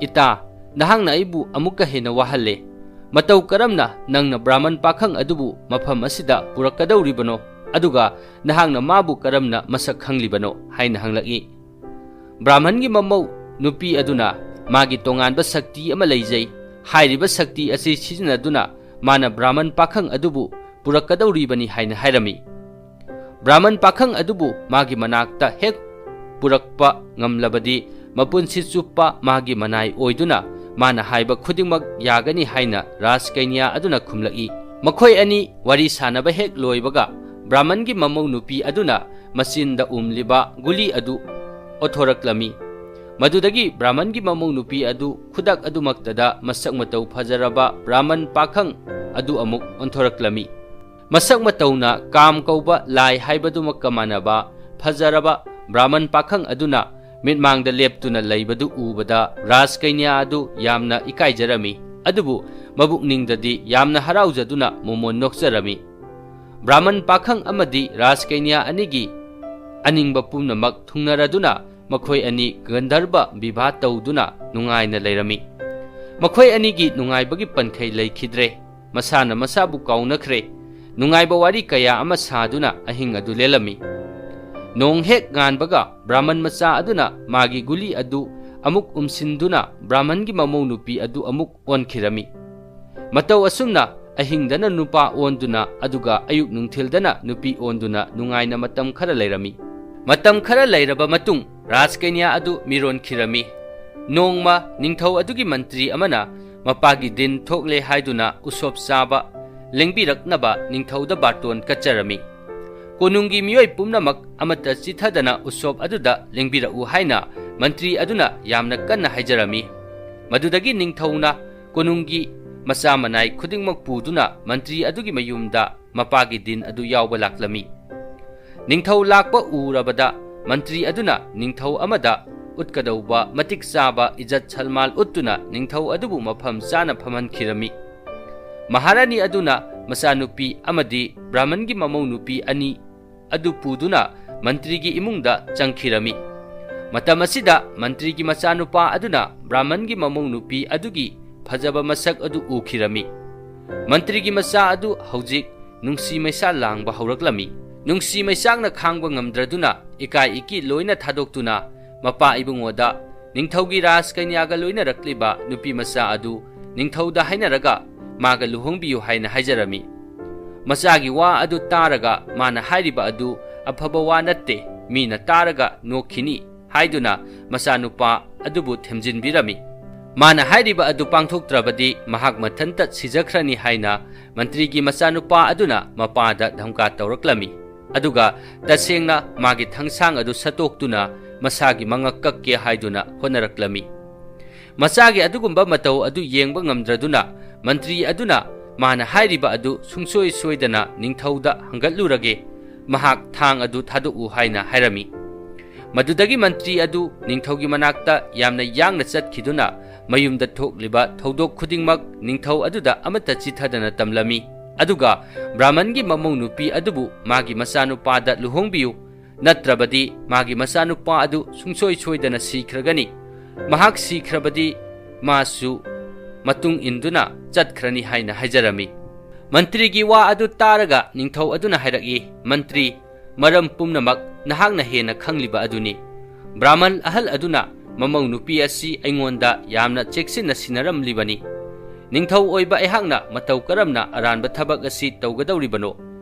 "ꯏꯇꯥ, ꯅꯍꯥꯛꯅ ꯑꯩꯕꯨ ꯑꯃꯨꯛꯀ ꯍꯦꯟꯅ ꯋꯥꯍꯜꯂꯦ꯫ ꯃꯇꯧ ꯀꯔꯝꯅ ꯅꯪꯅ ꯕ꯭ꯔꯥꯍꯃꯟ ꯄꯥꯈꯪ ꯑꯗꯨꯕꯨ ꯃꯐꯝ ꯑꯁꯤꯗ ꯄꯨꯔꯛꯀꯗꯧꯔꯤꯕꯅꯣ? ꯑꯗꯨꯒ ꯅꯍꯥꯛꯅ ꯃꯥꯕꯨ ꯀꯔꯝꯅ ꯃꯁꯛ ꯈꯪꯂꯤꯕꯅꯣ?" ꯍꯥꯏꯅ ꯍꯪꯂꯛꯏ꯫ ꯕ꯭ꯔꯥꯍꯃꯟꯒꯤ ꯃꯃꯧ ꯅꯨꯄꯤ ꯑꯗꯨꯅ, "ꯃꯥꯒꯤ ꯇꯣꯉꯥꯟꯕ ꯁꯛꯇꯤ ꯑꯃ ꯂꯩꯖꯩ꯫ ꯍꯥꯏꯔꯤꯕ ꯁꯛꯇꯤ ꯑꯁꯤ ꯁꯤꯖꯤꯟꯅꯗꯨꯅ ꯃꯥꯅ ꯕ꯭ꯔꯥꯍꯃꯟ ꯄꯥꯈꯪ ꯑꯗꯨꯕꯨ ꯄꯨꯔꯛꯀꯗꯧꯔꯤꯕꯅꯤ" ꯍꯥꯏꯅ ꯍꯥꯏꯔꯝꯃꯤ꯫ ꯕ꯭ꯔꯥꯍꯃꯟ ꯄꯥꯈꯪ ꯑꯗꯨꯕꯨ ꯃꯥꯒꯤ ꯃꯅꯥꯛꯇ ꯍꯦꯛ ꯄꯨꯔꯛꯄ ꯉꯝꯂꯕꯗꯤ ꯃꯄꯨꯟꯁꯤ ꯆꯨꯞꯄ ꯃꯥꯒꯤ ꯃꯅꯥꯏ ꯑꯣꯏꯗꯨꯅ ꯃꯥꯅ ꯍꯥꯏꯕ ꯈꯨꯗꯤꯡꯃꯛ ꯌꯥꯒꯅꯤ ꯍꯥꯏꯅ ꯔꯥꯖꯀꯩꯅ꯭ꯌꯥ ꯑꯗꯨꯅ ꯈꯨꯝꯂꯛꯏ꯫ ꯃꯈꯣꯏ ꯑꯅꯤ ꯋꯥꯔꯤ ꯁꯥꯅꯕ ꯍꯦꯛ ꯂꯣꯏꯕꯒ ꯕ꯭ꯔꯥꯍꯃꯟꯒꯤ ꯃꯃꯧ ꯅꯨꯄꯤ ꯑꯗꯨꯅ ꯃꯆꯤꯟꯗ ꯎꯝꯂꯤꯕ ꯒꯨꯂꯤ ꯑꯗꯨ ꯑꯣꯊꯣꯔꯛꯂꯝꯃꯤ꯫ ꯃꯗꯨꯗꯒꯤ ꯕ꯭ꯔꯥꯍꯃꯟꯒꯤ ꯃꯃꯧ ꯅꯨꯄꯤ ꯑꯗꯨ ꯈꯨꯗꯛ ꯑꯗꯨꯃꯛꯇꯗ ꯃꯁꯛ ꯃꯇꯧ ꯐꯖꯔꯕ ꯕ꯭ꯔꯥꯍꯃꯟ ꯄꯥꯈꯪ ꯑꯗꯨ ꯑꯃꯨꯛ ꯑꯣꯟꯊꯣꯔꯛꯂꯝꯃꯤ꯫ ꯃꯁꯛ ꯃꯇꯧꯅ ꯀꯥꯝ ꯀꯧꯕ ꯂꯥꯏ ꯍꯥꯏꯕꯗꯨꯃꯛꯀ ꯃꯥꯟꯅꯕ ꯐꯖꯔꯕ ꯕ꯭ꯔꯥꯍꯃꯟ ꯄꯥꯈꯪ ꯑꯗꯨꯅ ꯃꯤꯠꯃꯥꯡꯗ ꯂꯦꯞꯇꯨꯅ ꯂꯩꯕꯗꯨ ꯎꯕꯗ ꯔꯥꯖꯀꯩꯅ꯭ꯌꯥ ꯑꯗꯨ ꯌꯥꯝꯅ ꯏꯀꯥꯏꯖꯔꯝꯃꯤ꯫ ꯑꯗꯨꯕꯨ ꯃꯕꯨꯛꯅꯤꯡꯗꯗꯤ ꯌꯥꯝꯅ ꯍꯔꯥꯎꯖꯗꯨꯅ ꯃꯣꯃꯣꯟ ꯅꯣꯛꯆꯔꯝꯃꯤ꯫ ꯕ꯭ꯔꯥꯍꯃꯟ ꯄꯥꯈꯪ ꯑꯃꯗꯤ ꯔꯥꯖꯀꯩꯅ꯭ꯌꯥ ꯑꯅꯤꯒꯤ ꯑꯅꯤꯡꯕ ꯄꯨꯝꯅꯃꯛ ꯊꯨꯡꯅꯔꯗꯨꯅ ꯃꯈꯣꯏ ꯑꯅꯤ ꯒꯟꯙꯔꯕ ꯕꯤꯚꯥ ꯇꯧꯗꯨꯅ ꯅꯨꯡꯉꯥꯏꯅ ꯂꯩꯔꯝꯃꯤ꯫ ꯃꯈꯣꯏ ꯑꯅꯤꯒꯤ ꯅꯨꯡꯉꯥꯏꯕꯒꯤ ꯄꯟꯈꯩ ꯂꯩꯈꯤꯗ꯭ꯔꯦ꯫ ꯃꯁꯥꯅ ꯃꯁꯥꯕꯨ ꯀꯥꯎꯅꯈ꯭ꯔꯦ꯫ ꯅꯨꯡꯉꯥꯏꯕ ꯋꯥꯔꯤ ꯀꯌꯥ ꯑꯃ ꯁꯥꯗꯨꯅ ꯑꯍꯤꯡ ꯑꯗꯨ ꯂꯦꯜꯂꯝꯃꯤ꯫ ꯅꯣꯡ ꯍꯦꯛ ꯉꯥꯟꯕꯒ ꯕ꯭ꯔꯥꯍꯃꯟ ꯃꯆꯥ ꯑꯗꯨꯅ ꯃꯥꯒꯤ ꯒꯨꯂꯤ ꯑꯗꯨ ꯑꯃꯨꯛ ꯎꯝꯁꯤꯟꯗꯨꯅ ꯕ꯭ꯔꯥꯍꯃꯟꯒꯤ ꯃꯃꯧ ꯅꯨꯄꯤ ꯑꯗꯨ ꯑꯃꯨꯛ ꯑꯣꯟꯈꯤꯔꯝꯃꯤ꯫ ꯃꯇꯧ ꯑꯁꯨꯝꯅ ꯑꯍꯤꯡꯗꯅ ꯅꯨꯄꯥ ꯑꯣꯟꯗꯨꯅ ꯑꯗꯨꯒ ꯑꯌꯨꯛ ꯅꯨꯡꯊꯤꯜꯗꯅ ꯅꯨꯄꯤ ꯑꯣꯟꯗꯨꯅ ꯅꯨꯡꯉꯥꯏꯅ ꯃꯇꯝ ꯈꯔ ꯂꯩꯔꯝꯃꯤ꯫ ꯃꯇꯝ ꯈꯔ ꯂꯩꯔꯕ ꯃꯇꯨꯡ ꯔꯥꯖꯀꯩꯅ꯭ꯌꯥ ꯑꯗꯨ ꯃꯤꯔꯣꯟꯈꯤꯔꯝꯃꯤ꯫ ꯅꯣꯡꯃ ꯅꯤꯡꯊꯧ ꯑꯗꯨꯒꯤ ꯃꯟꯇ꯭ꯔꯤ ꯑꯃꯅ ꯃꯄꯥꯒꯤ ꯗꯤꯟ ꯊꯣꯛꯂꯦ ꯍꯥꯏꯗꯨꯅ ꯎꯁꯣꯞ ꯆꯥꯕ ꯂꯦꯡꯕꯤꯔꯛꯅꯕ ꯅꯤꯡꯊꯧꯗ ꯕꯥꯔꯇꯣꯟ ꯀꯠꯆꯔꯝꯃꯤ꯫ ꯀꯣꯅꯨꯡꯒꯤ ꯃꯤꯑꯣꯏ ꯄꯨꯝꯅꯃꯛ ꯑꯃꯠꯇ ꯆꯤꯠꯊꯗꯅ ꯎꯁꯣꯞ ꯑꯗꯨꯗ ꯂꯦꯡꯕꯤꯔꯛꯎ ꯍꯥꯏꯅ ꯃꯟꯇ꯭ꯔꯤ ꯑꯗꯨꯅ ꯌꯥꯝꯅ ꯀꯟꯅ ꯍꯥꯏꯖꯔꯝꯃꯤ꯫ ꯃꯗꯨꯗꯒꯤ ꯅꯤꯡꯊꯧꯅ ꯀꯣꯅꯨꯡꯒꯤ ꯃꯆꯥ ꯃꯅꯥꯏ ꯈꯨꯗꯤꯡꯃꯛ ꯄꯨꯗꯨꯅ ꯃꯟꯇ꯭ꯔꯤ ꯑꯗꯨꯒꯤ ꯃꯌꯨꯝꯗ ꯃꯄꯥꯒꯤ ꯗꯤꯟ ꯑꯗꯨ ꯌꯥꯎꯕ ꯂꯥꯛꯂꯝꯃꯤ꯫ ꯅꯤꯡꯊꯧ ꯂꯥꯛꯄ ꯎꯔꯕꯗ ꯃꯟꯇ꯭ꯔꯤ ꯑꯗꯨꯅ ꯅꯤꯡꯊꯧ ꯑꯃꯗ ꯎꯠꯀꯗꯧꯕ ꯃꯇꯤꯛ ꯆꯥꯕ ꯏꯖꯠ ꯁꯜꯃꯥꯜ ꯎꯠꯇꯨꯅ ꯅꯤꯡꯊꯧ ꯑꯗꯨꯕꯨ ꯃꯐꯝ ꯆꯥꯅ ꯐꯝꯍꯟꯈꯤꯔꯝꯃꯤ꯫ ꯃꯍꯥꯔꯥꯅꯤ ꯑꯗꯨꯅ ꯃꯆꯥꯅꯨꯄꯤ ꯑꯃꯗꯤ ꯕ꯭ꯔꯥꯍꯃꯟꯒꯤ ꯃꯃꯧ ꯅꯨꯄꯤ ꯑꯅꯤ ꯑꯗꯨ ꯄꯨꯗꯨꯅ ꯃꯟꯇ꯭ꯔꯤꯒꯤ ꯏꯃꯨꯡꯗ ꯆꯪꯈꯤꯔꯝꯃꯤ꯫ ꯃꯇꯝ ꯑꯁꯤꯗ ꯃꯟꯇ꯭ꯔꯤꯒꯤ ꯃꯆꯥꯅꯨꯄꯥ ꯑꯗꯨꯅ ꯕ꯭ꯔꯥꯍꯃꯟꯒꯤ ꯃꯃꯧ ꯅꯨꯄꯤ ꯑꯗꯨꯒꯤ ꯐꯖꯕ ꯃꯁꯛ ꯑꯗꯨ ꯎꯈꯤꯔꯝꯃꯤ꯫ ꯃꯟꯇ꯭ꯔꯤꯒꯤ ꯃꯆꯥ ꯑꯗꯨ ꯍꯧꯖꯤꯛ ꯅꯨꯡꯁꯤ ꯃꯩꯁꯥ ꯂꯥꯡꯕ ꯍꯧꯔꯛꯂꯝꯃꯤ꯫ ꯅꯨꯡꯁꯤ ꯃꯩꯁꯥꯛꯅ ꯈꯥꯡꯕ ꯉꯝꯗ꯭ꯔꯗꯨꯅ ꯏꯀꯥꯏ ꯏꯀꯤ ꯂꯣꯏꯅ ꯊꯥꯗꯣꯛꯇꯨꯅ ꯃꯄꯥ ꯏꯕꯨꯡꯉꯣꯗ ꯅꯤꯡꯊꯧꯒꯤ ꯔꯥꯖꯀꯩꯅ꯭ꯌꯥꯒ ꯂꯣꯏꯅꯔꯛꯂꯤꯕ ꯅꯨꯄꯤ ꯃꯆꯥ ꯑꯗꯨ ꯅꯤꯡꯊꯧꯗ ꯍꯥꯏꯅꯔꯒ ꯃꯥꯒ ꯂꯨꯍꯣꯡꯕꯤꯌꯨ ꯍꯥꯏꯅ ꯍꯥꯏꯖꯔꯝꯃꯤ꯫ ꯃꯆꯥꯒꯤ ꯋꯥ ꯑꯗꯨ ꯇꯥꯔꯒ ꯃꯥꯅ ꯍꯥꯏꯔꯤꯕ ꯑꯗꯨ ꯑꯐꯕ ꯋꯥ ꯅꯠꯇꯦ, ꯃꯤꯅ ꯇꯥꯔꯒ ꯅꯣꯛꯈꯤꯅꯤ ꯍꯥꯏꯗꯨꯅ ꯃꯆꯥꯅꯨꯄꯥ ꯑꯗꯨꯕꯨ ꯊꯦꯝꯖꯤꯟꯕꯤꯔꯝꯃꯤ꯫ ꯃꯥꯅ ꯍꯥꯏꯔꯤꯕ ꯑꯗꯨ ꯄꯥꯡꯊꯣꯛꯇ꯭ꯔꯕꯗꯤ ꯃꯍꯥꯛ ꯃꯊꯟꯇ ꯁꯤꯖꯈ꯭ꯔꯅꯤ ꯍꯥꯏꯅ ꯃꯟꯇ꯭ꯔꯤꯒꯤ ꯃꯆꯥꯅꯨꯄꯥ ꯑꯗꯨꯅ ꯃꯄꯥꯗ ꯙꯝꯀꯥ ꯇꯧꯔꯛꯂꯝꯃꯤ꯫ ꯑꯗꯨꯒ ꯇꯁꯦꯡꯅ ꯃꯥꯒꯤ ꯊꯥꯡꯁꯥꯡ ꯑꯗꯨ ꯁꯠꯇꯣꯛꯇꯨꯅ ꯃꯁꯥꯒꯤ ꯃꯉꯛ ꯀꯛꯀꯦ ꯍꯥꯏꯗꯨꯅ ꯍꯣꯠꯅꯔꯛꯂꯝꯃꯤ꯫ ꯃꯆꯥꯒꯤ ꯑꯗꯨꯒꯨꯝꯕ ꯃꯇꯧ ꯑꯗꯨ ꯌꯦꯡꯕ ꯉꯝꯗ꯭ꯔꯗꯨꯅ ꯃꯟꯇ꯭ꯔꯤ ꯑꯗꯨꯅ ꯃꯥꯅ ꯍꯥꯏꯔꯤꯕ ꯑꯗꯨ ꯁꯨꯡꯁꯣꯏ ꯁꯣꯏꯗꯅ ꯅꯤꯡꯊꯧꯗ ꯍꯪꯒꯠꯂꯨꯔꯒꯦ, ꯃꯍꯥꯛ ꯊꯥꯡ ꯑꯗꯨ ꯊꯥꯗꯣꯛꯎ ꯍꯥꯏꯅ ꯍꯥꯏꯔꯝꯃꯤ꯫ ꯃꯗꯨꯗꯒꯤ ꯃꯟꯇ꯭ꯔꯤ ꯑꯗꯨ ꯅꯤꯡꯊꯧꯒꯤ ꯃꯅꯥꯛꯇ ꯌꯥꯝꯅ ꯌꯥꯡꯅ ꯆꯠꯈꯤꯗꯨꯅ ꯃꯌꯨꯝꯗ ꯊꯣꯛꯂꯤꯕ ꯊꯧꯗꯣꯛ ꯈꯨꯗꯤꯡꯃꯛ ꯅꯤꯡꯊꯧ ꯑꯗꯨꯗ ꯑꯃꯠꯇ ꯆꯤꯊꯗꯅ ꯇꯝꯂꯝꯃꯤ꯫ ꯑꯗꯨꯒ ꯕ꯭ꯔꯥꯍꯃꯟꯒꯤ ꯃꯃꯧ ꯅꯨꯄꯤ ꯑꯗꯨꯕꯨ ꯃꯥꯒꯤ ꯃꯆꯥꯅꯨꯄꯥꯗ ꯂꯨꯍꯣꯡꯕꯤꯌꯨ, ꯅꯠꯇ꯭ꯔꯕꯗꯤ ꯃꯥꯒꯤ ꯃꯆꯥꯅꯨꯄꯥ ꯑꯗꯨ ꯁꯨꯡꯁꯣꯏ ꯁꯣꯏꯗꯅ ꯁꯤꯈ꯭ꯔꯒꯅꯤ꯫ ꯃꯍꯥꯛ ꯁꯤꯈ꯭ꯔꯕꯗꯤ ꯃꯥꯁꯨ ꯃꯇꯨꯡ ꯏꯟꯗꯨꯅ ꯆꯠꯈ꯭ꯔꯅꯤ ꯍꯥꯏꯅ ꯍꯥꯏꯖꯔꯝꯃꯤ꯫ ꯃꯟꯇ꯭ꯔꯤꯒꯤ ꯋꯥ ꯑꯗꯨ ꯇꯥꯔꯒ ꯅꯤꯡꯊꯧ ꯑꯗꯨꯅ ꯍꯥꯏꯔꯛꯏ, "ꯃꯟꯇ꯭ꯔꯤ, ꯃꯔꯝ ꯄꯨꯝꯅꯃꯛ ꯅꯍꯥꯛꯅ ꯍꯦꯟꯅ ꯈꯪꯂꯤꯕ ꯑꯗꯨꯅꯤ꯫ ꯕ꯭ꯔꯥꯍꯃꯟ ꯑꯍꯜ ꯑꯗꯨꯅ ꯃꯃꯧ ꯅꯨꯄꯤ ꯑꯁꯤ ꯑꯩꯉꯣꯟꯗ ꯌꯥꯝꯅ ꯆꯦꯛꯁꯤꯟꯅ ꯁꯤꯟꯅꯔꯝꯂꯤꯕꯅꯤ꯫ ꯅꯤꯡꯊꯧ ꯑꯣꯏꯕ ꯑꯩꯍꯥꯛꯅ ꯃꯇꯧ ꯀꯔꯝꯅ ꯑꯔꯥꯟꯕ ꯊꯕꯛ ꯑꯁꯤ ꯇꯧꯒꯗꯧꯔꯤꯕꯅꯣ?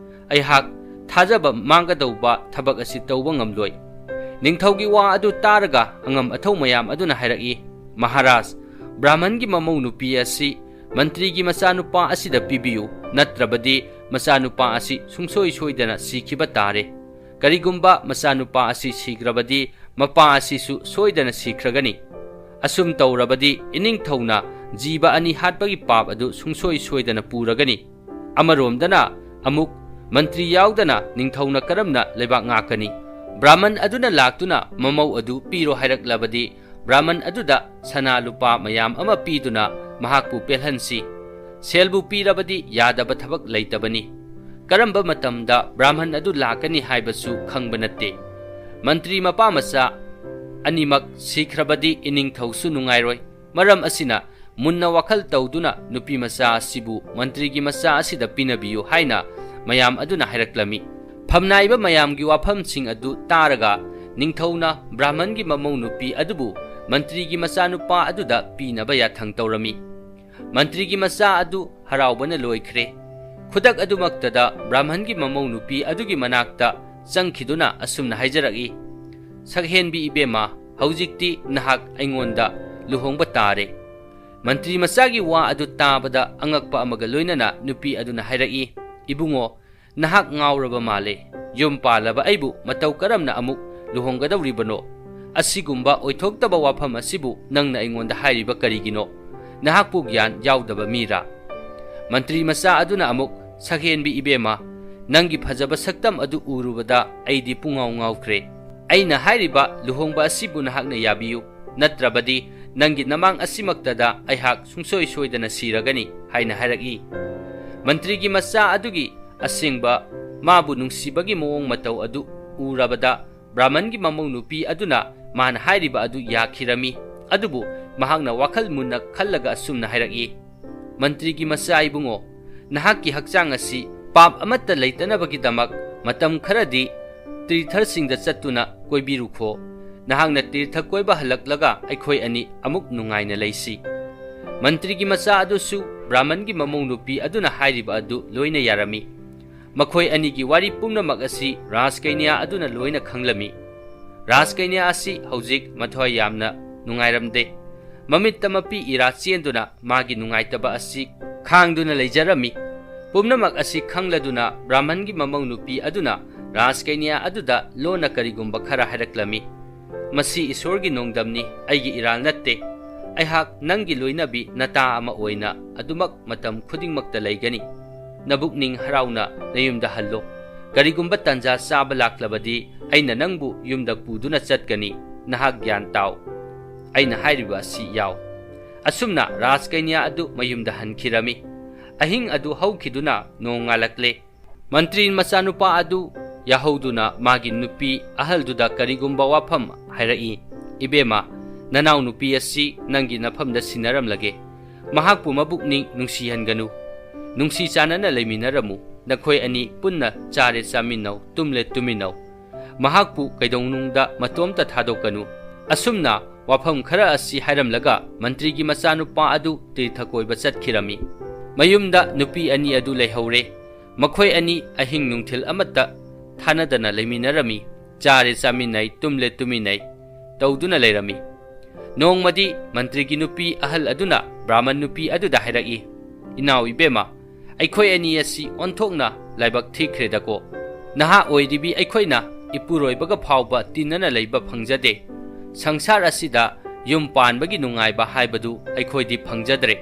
ꯑꯩꯍꯥꯛ ꯊꯥꯖꯕ ꯃꯥꯡꯒꯗꯧꯕ ꯊꯕꯛ ꯑꯁꯤ ꯇꯧꯕ ꯉꯝꯂꯣꯏ꯫" ꯅꯤꯡꯊꯧꯒꯤ ꯋꯥ ꯑꯗꯨ ꯇꯥꯔꯒ ꯑꯉꯝ ꯑꯊꯧ ꯃꯌꯥꯝ ꯑꯗꯨꯅ ꯍꯥꯏꯔꯛꯏ, "ꯃꯍꯥꯔꯥꯖ, ꯕ꯭ꯔꯥꯍꯃꯟꯒꯤ ꯃꯃꯧ ꯅꯨꯄꯤ ꯑꯁꯤ ꯃꯟꯇ꯭ꯔꯤꯒꯤ ꯃꯆꯥꯅꯨꯄꯥ ꯑꯁꯤꯗ ꯄꯤꯕꯤꯌꯨ, ꯅꯠꯇ꯭ꯔꯕꯗꯤ ꯃꯆꯥꯅꯨꯄꯥ ꯑꯁꯤ ꯁꯨꯡꯁꯣꯏ ꯁꯣꯏꯗꯅ ꯁꯤꯈꯤꯕ ꯇꯥꯔꯦ꯫ ꯀꯔꯤꯒꯨꯝꯕ ꯃꯆꯥꯅꯨꯄꯥ ꯑꯁꯤ ꯁꯤꯈ꯭ꯔꯕꯗꯤ ꯃꯄꯥ ꯑꯁꯤꯁꯨ ꯁꯣꯏꯗꯅ ꯁꯤꯈ꯭ꯔꯒꯅꯤ꯫ ꯑꯁꯨꯝ ꯇꯧꯔꯕꯗꯤ ꯏꯅꯤꯡꯊꯧꯅ ꯖꯤꯕ ꯑꯅꯤ ꯍꯥꯠꯄꯒꯤ ꯄꯥꯞ ꯑꯗꯨ ꯁꯨꯡꯁꯣꯏ ꯁꯣꯏꯗꯅ ꯄꯨꯔꯒꯅꯤ꯫ ꯑꯃꯔꯣꯝꯗꯅ ꯑꯃꯨꯛ ꯃꯟꯇ꯭ꯔꯤ ꯌꯥꯎꯗꯅ ꯅꯤꯡꯊꯧꯅ ꯀꯔꯝꯅ ꯂꯩꯕꯥꯛ ꯉꯥꯛꯀꯅꯤ? ꯕ꯭ꯔꯥꯍꯃꯟ ꯑꯗꯨꯅ ꯂꯥꯛꯇꯨꯅ ꯃꯃꯧ ꯑꯗꯨ ꯄꯤꯔꯣ ꯍꯥꯏꯔꯛꯂꯕꯗꯤ, ꯕ꯭ꯔꯥꯍꯃꯟ ꯑꯗꯨꯗ ꯁꯅꯥ ꯂꯨꯄꯥ ꯃꯌꯥꯝ ꯑꯃ ꯄꯤꯗꯨꯅ ꯃꯍꯥꯛꯄꯨ ꯄꯦꯜꯍꯟꯁꯤ꯫ ꯁꯦꯜꯕꯨ ꯄꯤꯔꯕꯗꯤ ꯌꯥꯗꯕ ꯊꯕꯛ ꯂꯩꯇꯕꯅꯤ꯫ ꯀꯔꯝꯕ ꯃꯇꯝꯗ ꯕ꯭ꯔꯥꯍꯃꯟ ꯑꯗꯨ ꯂꯥꯛꯀꯅꯤ ꯍꯥꯏꯕꯁꯨ ꯈꯪꯕ ꯅꯠꯇꯦ꯫ ꯃꯟꯇ꯭ꯔꯤ ꯃꯄꯥ ꯃꯆꯥ ꯑꯅꯤꯃꯛ ꯁꯤꯈ꯭ꯔꯕꯗꯤ ꯏꯅꯤꯡꯊꯧꯁꯨ ꯅꯨꯡꯉꯥꯏꯔꯣꯏ꯫ ꯃꯔꯝ ꯑꯁꯤꯅ ꯃꯨꯟꯅ ꯋꯥꯈꯜ ꯇꯧꯗꯨꯅ ꯅꯨꯄꯤ ꯃꯆꯥ ꯑꯁꯤꯕꯨ ꯃꯟꯇ꯭ꯔꯤꯒꯤ ꯃꯆꯥ ꯑꯁꯤꯗ ꯄꯤꯅꯕꯤꯌꯨ ꯍꯥꯏꯅ ꯃꯌꯥꯝ ꯑꯗꯨꯅ ꯍꯥꯏꯔꯛꯂꯝꯃꯤ꯫ ꯐꯝꯅꯥꯏꯕ ꯃꯌꯥꯝꯒꯤ ꯋꯥꯐꯝꯁꯤꯡ ꯑꯗꯨ ꯇꯥꯔꯒ ꯅꯤꯡꯊꯧꯅ ꯕ꯭ꯔꯥꯍꯃꯟꯒꯤ ꯃꯃꯧ ꯅꯨꯄꯤ ꯑꯗꯨꯕꯨ ꯃꯟꯇ꯭ꯔꯤꯒꯤ ꯃꯆꯥꯅꯨꯄꯥ ꯑꯗꯨꯗ ꯄꯤꯅꯕ ꯌꯥꯊꯪ ꯇꯧꯔꯝꯃꯤ꯫ ꯃꯟꯇ꯭ꯔꯤꯒꯤ ꯃꯆꯥ ꯑꯗꯨ ꯍꯔꯥꯎꯕꯅ ꯂꯣꯏꯈ꯭ꯔꯦ꯫ ꯈꯨꯗꯛ ꯑꯗꯨꯃꯛꯇꯗ ꯕ꯭ꯔꯥꯍꯃꯟꯒꯤ ꯃꯃꯧ ꯅꯨꯄꯤ ꯑꯗꯨꯒꯤ ꯃꯅꯥꯛꯇ ꯆꯪꯈꯤꯗꯨꯅ ꯑꯁꯨꯝꯅ ꯍꯥꯏꯖꯔꯛꯏ, "ꯁꯛꯍꯦꯟꯕꯤ ꯏꯕꯦꯝꯃ, ꯍꯧꯖꯤꯛꯇꯤ ꯅꯍꯥꯛ ꯑꯩꯉꯣꯟꯗ ꯂꯨꯍꯣꯡꯕ ꯇꯥꯔꯦ"꯫ ꯃꯟꯇ꯭ꯔꯤ ꯃꯆꯥꯒꯤ ꯋꯥ ꯑꯗꯨ ꯇꯥꯕꯗ ꯑꯉꯛꯄ ꯑꯃꯒ ꯂꯣꯏꯅꯅ ꯅꯨꯄꯤ ꯑꯗꯨꯅ ꯍꯥꯏꯔꯛꯏ, "ꯏꯕꯨꯡꯉꯣ, ꯅꯍꯥꯛ ꯉꯥꯎꯔꯕ ꯃꯥꯜꯂꯦ꯫ ꯌꯨꯝ ꯄꯥꯜꯂꯕ ꯑꯩꯕꯨ ꯃꯇꯧ ꯀꯔꯝꯅ ꯑꯃꯨꯛ ꯂꯨꯍꯣꯡꯒꯗꯧꯔꯤꯕꯅꯣ? ꯑꯁꯤꯒꯨꯝꯕ ꯑꯣꯏꯊꯣꯛꯇꯕ ꯋꯥꯐꯝ ꯑꯁꯤꯕꯨ ꯅꯪꯅ ꯑꯩꯉꯣꯟꯗ ꯍꯥꯏꯔꯤꯕ ꯀꯔꯤꯒꯤꯅꯣ? ꯅꯍꯥꯛꯄꯨ ꯒ꯭ꯌꯥꯟ ꯌꯥꯎꯗꯕ ꯃꯤꯔꯥ?" ꯃꯟꯇ꯭ꯔꯤ ꯃꯆꯥ ꯑꯗꯨꯅ ꯑꯃꯨꯛ, "ꯁꯛꯍꯦꯟꯕꯤ ꯏꯕꯦꯝꯃ, ꯅꯪꯒꯤ ꯐꯖꯕ ꯁꯛꯇꯝ ꯑꯗꯨ ꯎꯔꯨꯕꯗ ꯑꯩꯗꯤ ꯄꯨꯡꯉꯥꯎ ꯉꯥꯎꯈ꯭ꯔꯦ꯫ ꯑꯩꯅ ꯍꯥꯏꯔꯤꯕ ꯂꯨꯍꯣꯡꯕ ꯑꯁꯤꯕꯨ ꯅꯍꯥꯛꯅ ꯌꯥꯕꯤꯌꯨ, ꯅꯠꯇ꯭ꯔꯕꯗꯤ ꯅꯪꯒꯤ ꯅꯃꯥꯡ ꯑꯁꯤꯃꯛꯇꯗ ꯑꯩꯍꯥꯛ ꯁꯨꯡꯁꯣꯏ ꯁꯣꯏꯗꯅ ꯁꯤꯔꯒꯅꯤ" ꯍꯥꯏꯅ ꯍꯥꯏꯔꯛꯏ꯫ ꯃꯟꯇ꯭ꯔꯤꯒꯤ ꯃꯆꯥ ꯑꯗꯨꯒꯤ ꯑꯁꯦꯡꯕ ꯃꯥꯕꯨ ꯅꯨꯡꯁꯤꯕꯒꯤ ꯃꯑꯣꯡ ꯃꯇꯧ ꯑꯗꯨ ꯎꯔꯕꯗ ꯕ꯭ꯔꯥꯍꯃꯟꯒꯤ ꯃꯃꯧ ꯅꯨꯄꯤ ꯑꯗꯨꯅ ꯃꯥꯅ ꯍꯥꯏꯔꯤꯕ ꯑꯗꯨ ꯌꯥꯈꯤꯔꯝꯃꯤ꯫ ꯑꯗꯨꯕꯨ ꯃꯍꯥꯛꯅ ꯋꯥꯈꯜ ꯃꯨꯟꯅ ꯈꯜꯂꯒ ꯑꯁꯨꯝꯅ ꯍꯥꯏꯔꯛꯏ, "ꯃꯟꯇ꯭ꯔꯤꯒꯤ ꯃꯆꯥ ꯏꯕꯨꯡꯉꯣ, ꯅꯍꯥꯛꯀꯤ ꯍꯛꯆꯥꯡ ꯑꯁꯤ ꯄꯥꯞ ꯑꯃꯠꯇ ꯂꯩꯇꯅꯕꯒꯤꯗꯃꯛ ꯃꯇꯝ ꯈꯔꯗꯤ ꯇꯤꯔꯊꯁꯤꯡꯗ ꯆꯠꯇꯨꯅ ꯀꯣꯏꯕꯤꯔꯨꯈꯣ꯫ ꯅꯍꯥꯛꯅ ꯇꯤꯔꯊ ꯀꯣꯏꯕ ꯍꯜꯂꯛꯂꯒ ꯑꯩꯈꯣꯏ ꯑꯅꯤ ꯑꯃꯨꯛ ꯅꯨꯡꯉꯥꯏꯅ ꯂꯩꯁꯤ"꯫ ꯃꯟꯇ꯭ꯔꯤꯒꯤ ꯃꯆꯥ ꯑꯗꯨꯁꯨ ꯕ꯭ꯔꯥꯍꯃꯟꯒꯤ ꯃꯃꯧ ꯅꯨꯄꯤ ꯑꯗꯨꯅ ꯍꯥꯏꯔꯤꯕ ꯑꯗꯨ ꯂꯣꯏꯅ ꯌꯥꯔꯝꯃꯤ꯫ ꯃꯈꯣꯏ ꯑꯅꯤꯒꯤ ꯋꯥꯔꯤ ꯄꯨꯝꯅꯃꯛ ꯑꯁꯤ ꯔꯥꯖꯀꯩꯅ꯭ꯌꯥ ꯑꯗꯨꯅ ꯂꯣꯏꯅ ꯈꯪꯂꯝꯃꯤ꯫ ꯔꯥꯖꯀꯩꯅ꯭ꯌꯥ ꯑꯁꯤ ꯍꯧꯖꯤꯛ ꯃꯊ꯭ꯋꯥꯏ ꯌꯥꯝꯅ ꯅꯨꯡꯉꯥꯏꯔꯝꯗꯦ꯫ ꯃꯃꯤꯠꯇ ꯃꯄꯤ ꯏꯔꯥ ꯆꯦꯟꯗꯨꯅ ꯃꯥꯒꯤ ꯅꯨꯡꯉꯥꯏꯇꯕ ꯑꯁꯤ ꯈꯥꯡꯗꯨꯅ ꯂꯩꯖꯔꯝꯃꯤ꯫ ꯄꯨꯝꯅꯃꯛ ꯑꯁꯤ ꯈꯪꯂꯗꯨꯅ ꯕ꯭ꯔꯥꯍꯃꯟꯒꯤ ꯃꯃꯧ ꯅꯨꯄꯤ ꯑꯗꯨꯅ ꯔꯥꯖꯀꯩꯅ꯭ꯌꯥ ꯑꯗꯨꯗ ꯂꯣꯟꯅ ꯀꯔꯤꯒꯨꯝꯕ ꯈꯔ ꯍꯥꯏꯔꯛꯂꯝꯃꯤ꯫ "ꯃꯁꯤ ꯏꯁꯣꯔꯒꯤ ꯅꯣꯡꯗꯝꯅꯤ, ꯑꯩꯒꯤ ꯏꯔꯥꯜ ꯅꯠꯇꯦ꯫ ꯑꯩꯍꯥꯛ ꯅꯪꯒꯤ ꯂꯣꯏꯅꯕꯤ ꯅꯇꯥ ꯑꯃ ꯑꯣꯏꯅ ꯑꯗꯨꯃꯛ ꯃꯇꯝ ꯈꯨꯗꯤꯡꯃꯛꯇ ꯂꯩꯒꯅꯤ"꯫ ꯅꯕꯨꯛꯅꯤꯡ ꯍꯔꯥꯎꯅ ꯅꯌꯨꯝꯗ ꯍꯜꯂꯣ꯫ ꯀꯔꯤꯒꯨꯝꯕ ꯇꯥꯟꯖꯥ ꯆꯥꯕ ꯂꯥꯛꯂꯕꯗꯤ ꯑꯩꯅ ꯅꯪꯕꯨ ꯌꯨꯝꯗ ꯄꯨꯗꯨꯅ ꯆꯠꯀꯅꯤ꯫ ꯅꯍꯥꯛ ꯒ꯭ꯌꯥꯟ ꯇꯥꯎ꯫ ꯑꯩꯅ ꯍꯥꯏꯔꯤꯕ ꯑꯁꯤ ꯌꯥꯎ꯫" ꯑꯁꯨꯝꯅ ꯔꯥꯖꯀꯩꯅ꯭ꯌꯥ ꯑꯗꯨ ꯃꯌꯨꯝꯗ ꯍꯟꯈꯤꯔꯝꯃꯤ꯫ ꯑꯍꯤꯡ ꯑꯗꯨ ꯍꯧꯈꯤꯗꯨꯅ ꯅꯣꯡ ꯉꯥꯜꯂꯛꯂꯦ꯫ ꯃꯟꯇ꯭ꯔꯤ ꯃꯆꯥꯅꯨꯄꯥ ꯑꯗꯨ ꯌꯥꯍꯧꯗꯨꯅ ꯃꯥꯒꯤ ꯅꯨꯄꯤ ꯑꯍꯜꯗꯨꯗ ꯀꯔꯤꯒꯨꯝꯕ ꯋꯥꯐꯝ ꯍꯥꯏꯔꯛꯏ꯫ "ꯏꯕꯦꯝꯃ, ꯅꯅꯥꯎ ꯅꯨꯄꯤ ꯑꯁꯤ ꯅꯪꯒꯤ ꯅꯐꯝꯗ ꯁꯤꯟꯅꯔꯝꯂꯒꯦ꯫ ꯃꯍꯥꯛꯄꯨ ꯃꯕꯨꯛꯅꯤꯡ ꯅꯨꯡꯁꯤꯍꯟꯒꯅꯨ꯫ ꯅꯨꯡꯁꯤ ꯆꯥꯟꯅꯅ ꯂꯩꯃꯤꯟꯅꯔꯝꯃꯨ꯫ ꯅꯈꯣꯏ ꯑꯅꯤ ꯄꯨꯟꯅ ꯆꯥꯔꯦ ꯆꯥꯃꯤꯟꯅꯧ, ꯇꯨꯝꯂꯦ ꯇꯨꯃꯤꯟꯅꯧ꯫ ꯃꯍꯥꯛꯄꯨ ꯀꯩꯗꯧꯅꯨꯡꯗ ꯃꯇꯣꯝꯇ ꯊꯥꯗꯣꯛꯀꯅꯨ꯫" ꯑꯁꯨꯝꯅ ꯋꯥꯐꯝ ꯈꯔ ꯑꯁꯤ ꯍꯥꯏꯔꯝꯂꯒ ꯃꯟꯇ꯭ꯔꯤꯒꯤ ꯃꯆꯥꯅꯨꯄꯥ ꯑꯗꯨ ꯇꯤꯔꯊ ꯀꯣꯏꯕ ꯆꯠꯈꯤꯔꯝꯃꯤ꯫ ꯃꯌꯨꯝꯗ ꯅꯨꯄꯤ ꯑꯅꯤ ꯑꯗꯨ ꯂꯩꯍꯧꯔꯦ꯫ ꯃꯈꯣꯏ ꯑꯅꯤ ꯑꯍꯤꯡ ꯅꯨꯡꯊꯤꯜ ꯑꯃꯠꯇ ꯊꯥꯅꯗꯅ ꯂꯩꯃꯤꯟꯅꯔꯝꯃꯤ꯫ ꯆꯥꯔꯦ ꯆꯥꯃꯤꯟꯅꯩ, ꯇꯨꯝꯂꯦ ꯇꯨꯃꯤꯟꯅꯩ ꯇꯧꯗꯨꯅ ꯂꯩꯔꯝꯃꯤ꯫ ꯅꯣꯡꯃꯗꯤ ꯃꯟꯇ꯭ꯔꯤꯒꯤ ꯅꯨꯄꯤ ꯑꯍꯜ ꯑꯗꯨꯅ ꯕ꯭ꯔꯥꯍꯃꯟ ꯅꯨꯄꯤ ꯑꯗꯨꯗ ꯍꯥꯏꯔꯛꯏ, "ꯏꯅꯥꯎ ꯏꯕꯦꯝꯃ, ꯑꯩꯈꯣꯏ ꯑꯅꯤ ꯑꯁꯤ ꯑꯣꯟꯊꯣꯛꯅ ꯂꯥꯏꯕꯛ ꯊꯤꯈ꯭ꯔꯦꯗꯀꯣ꯫ ꯅꯍꯥ ꯑꯣꯏꯔꯤꯕꯤ ꯑꯩꯈꯣꯏꯅ ꯏꯄꯨꯔꯣꯏꯕꯒ ꯐꯥꯎꯕ ꯇꯤꯟꯅꯅ ꯂꯩꯕ ꯐꯪꯖꯗꯦ꯫ ꯁꯪꯁꯥꯔ ꯑꯁꯤꯗ ꯌꯨꯝ ꯄꯥꯟꯕꯒꯤ ꯅꯨꯡꯉꯥꯏꯕ ꯍꯥꯏꯕꯗꯨ ꯑꯩꯈꯣꯏꯗꯤ ꯐꯪꯖꯗ꯭ꯔꯦ꯫"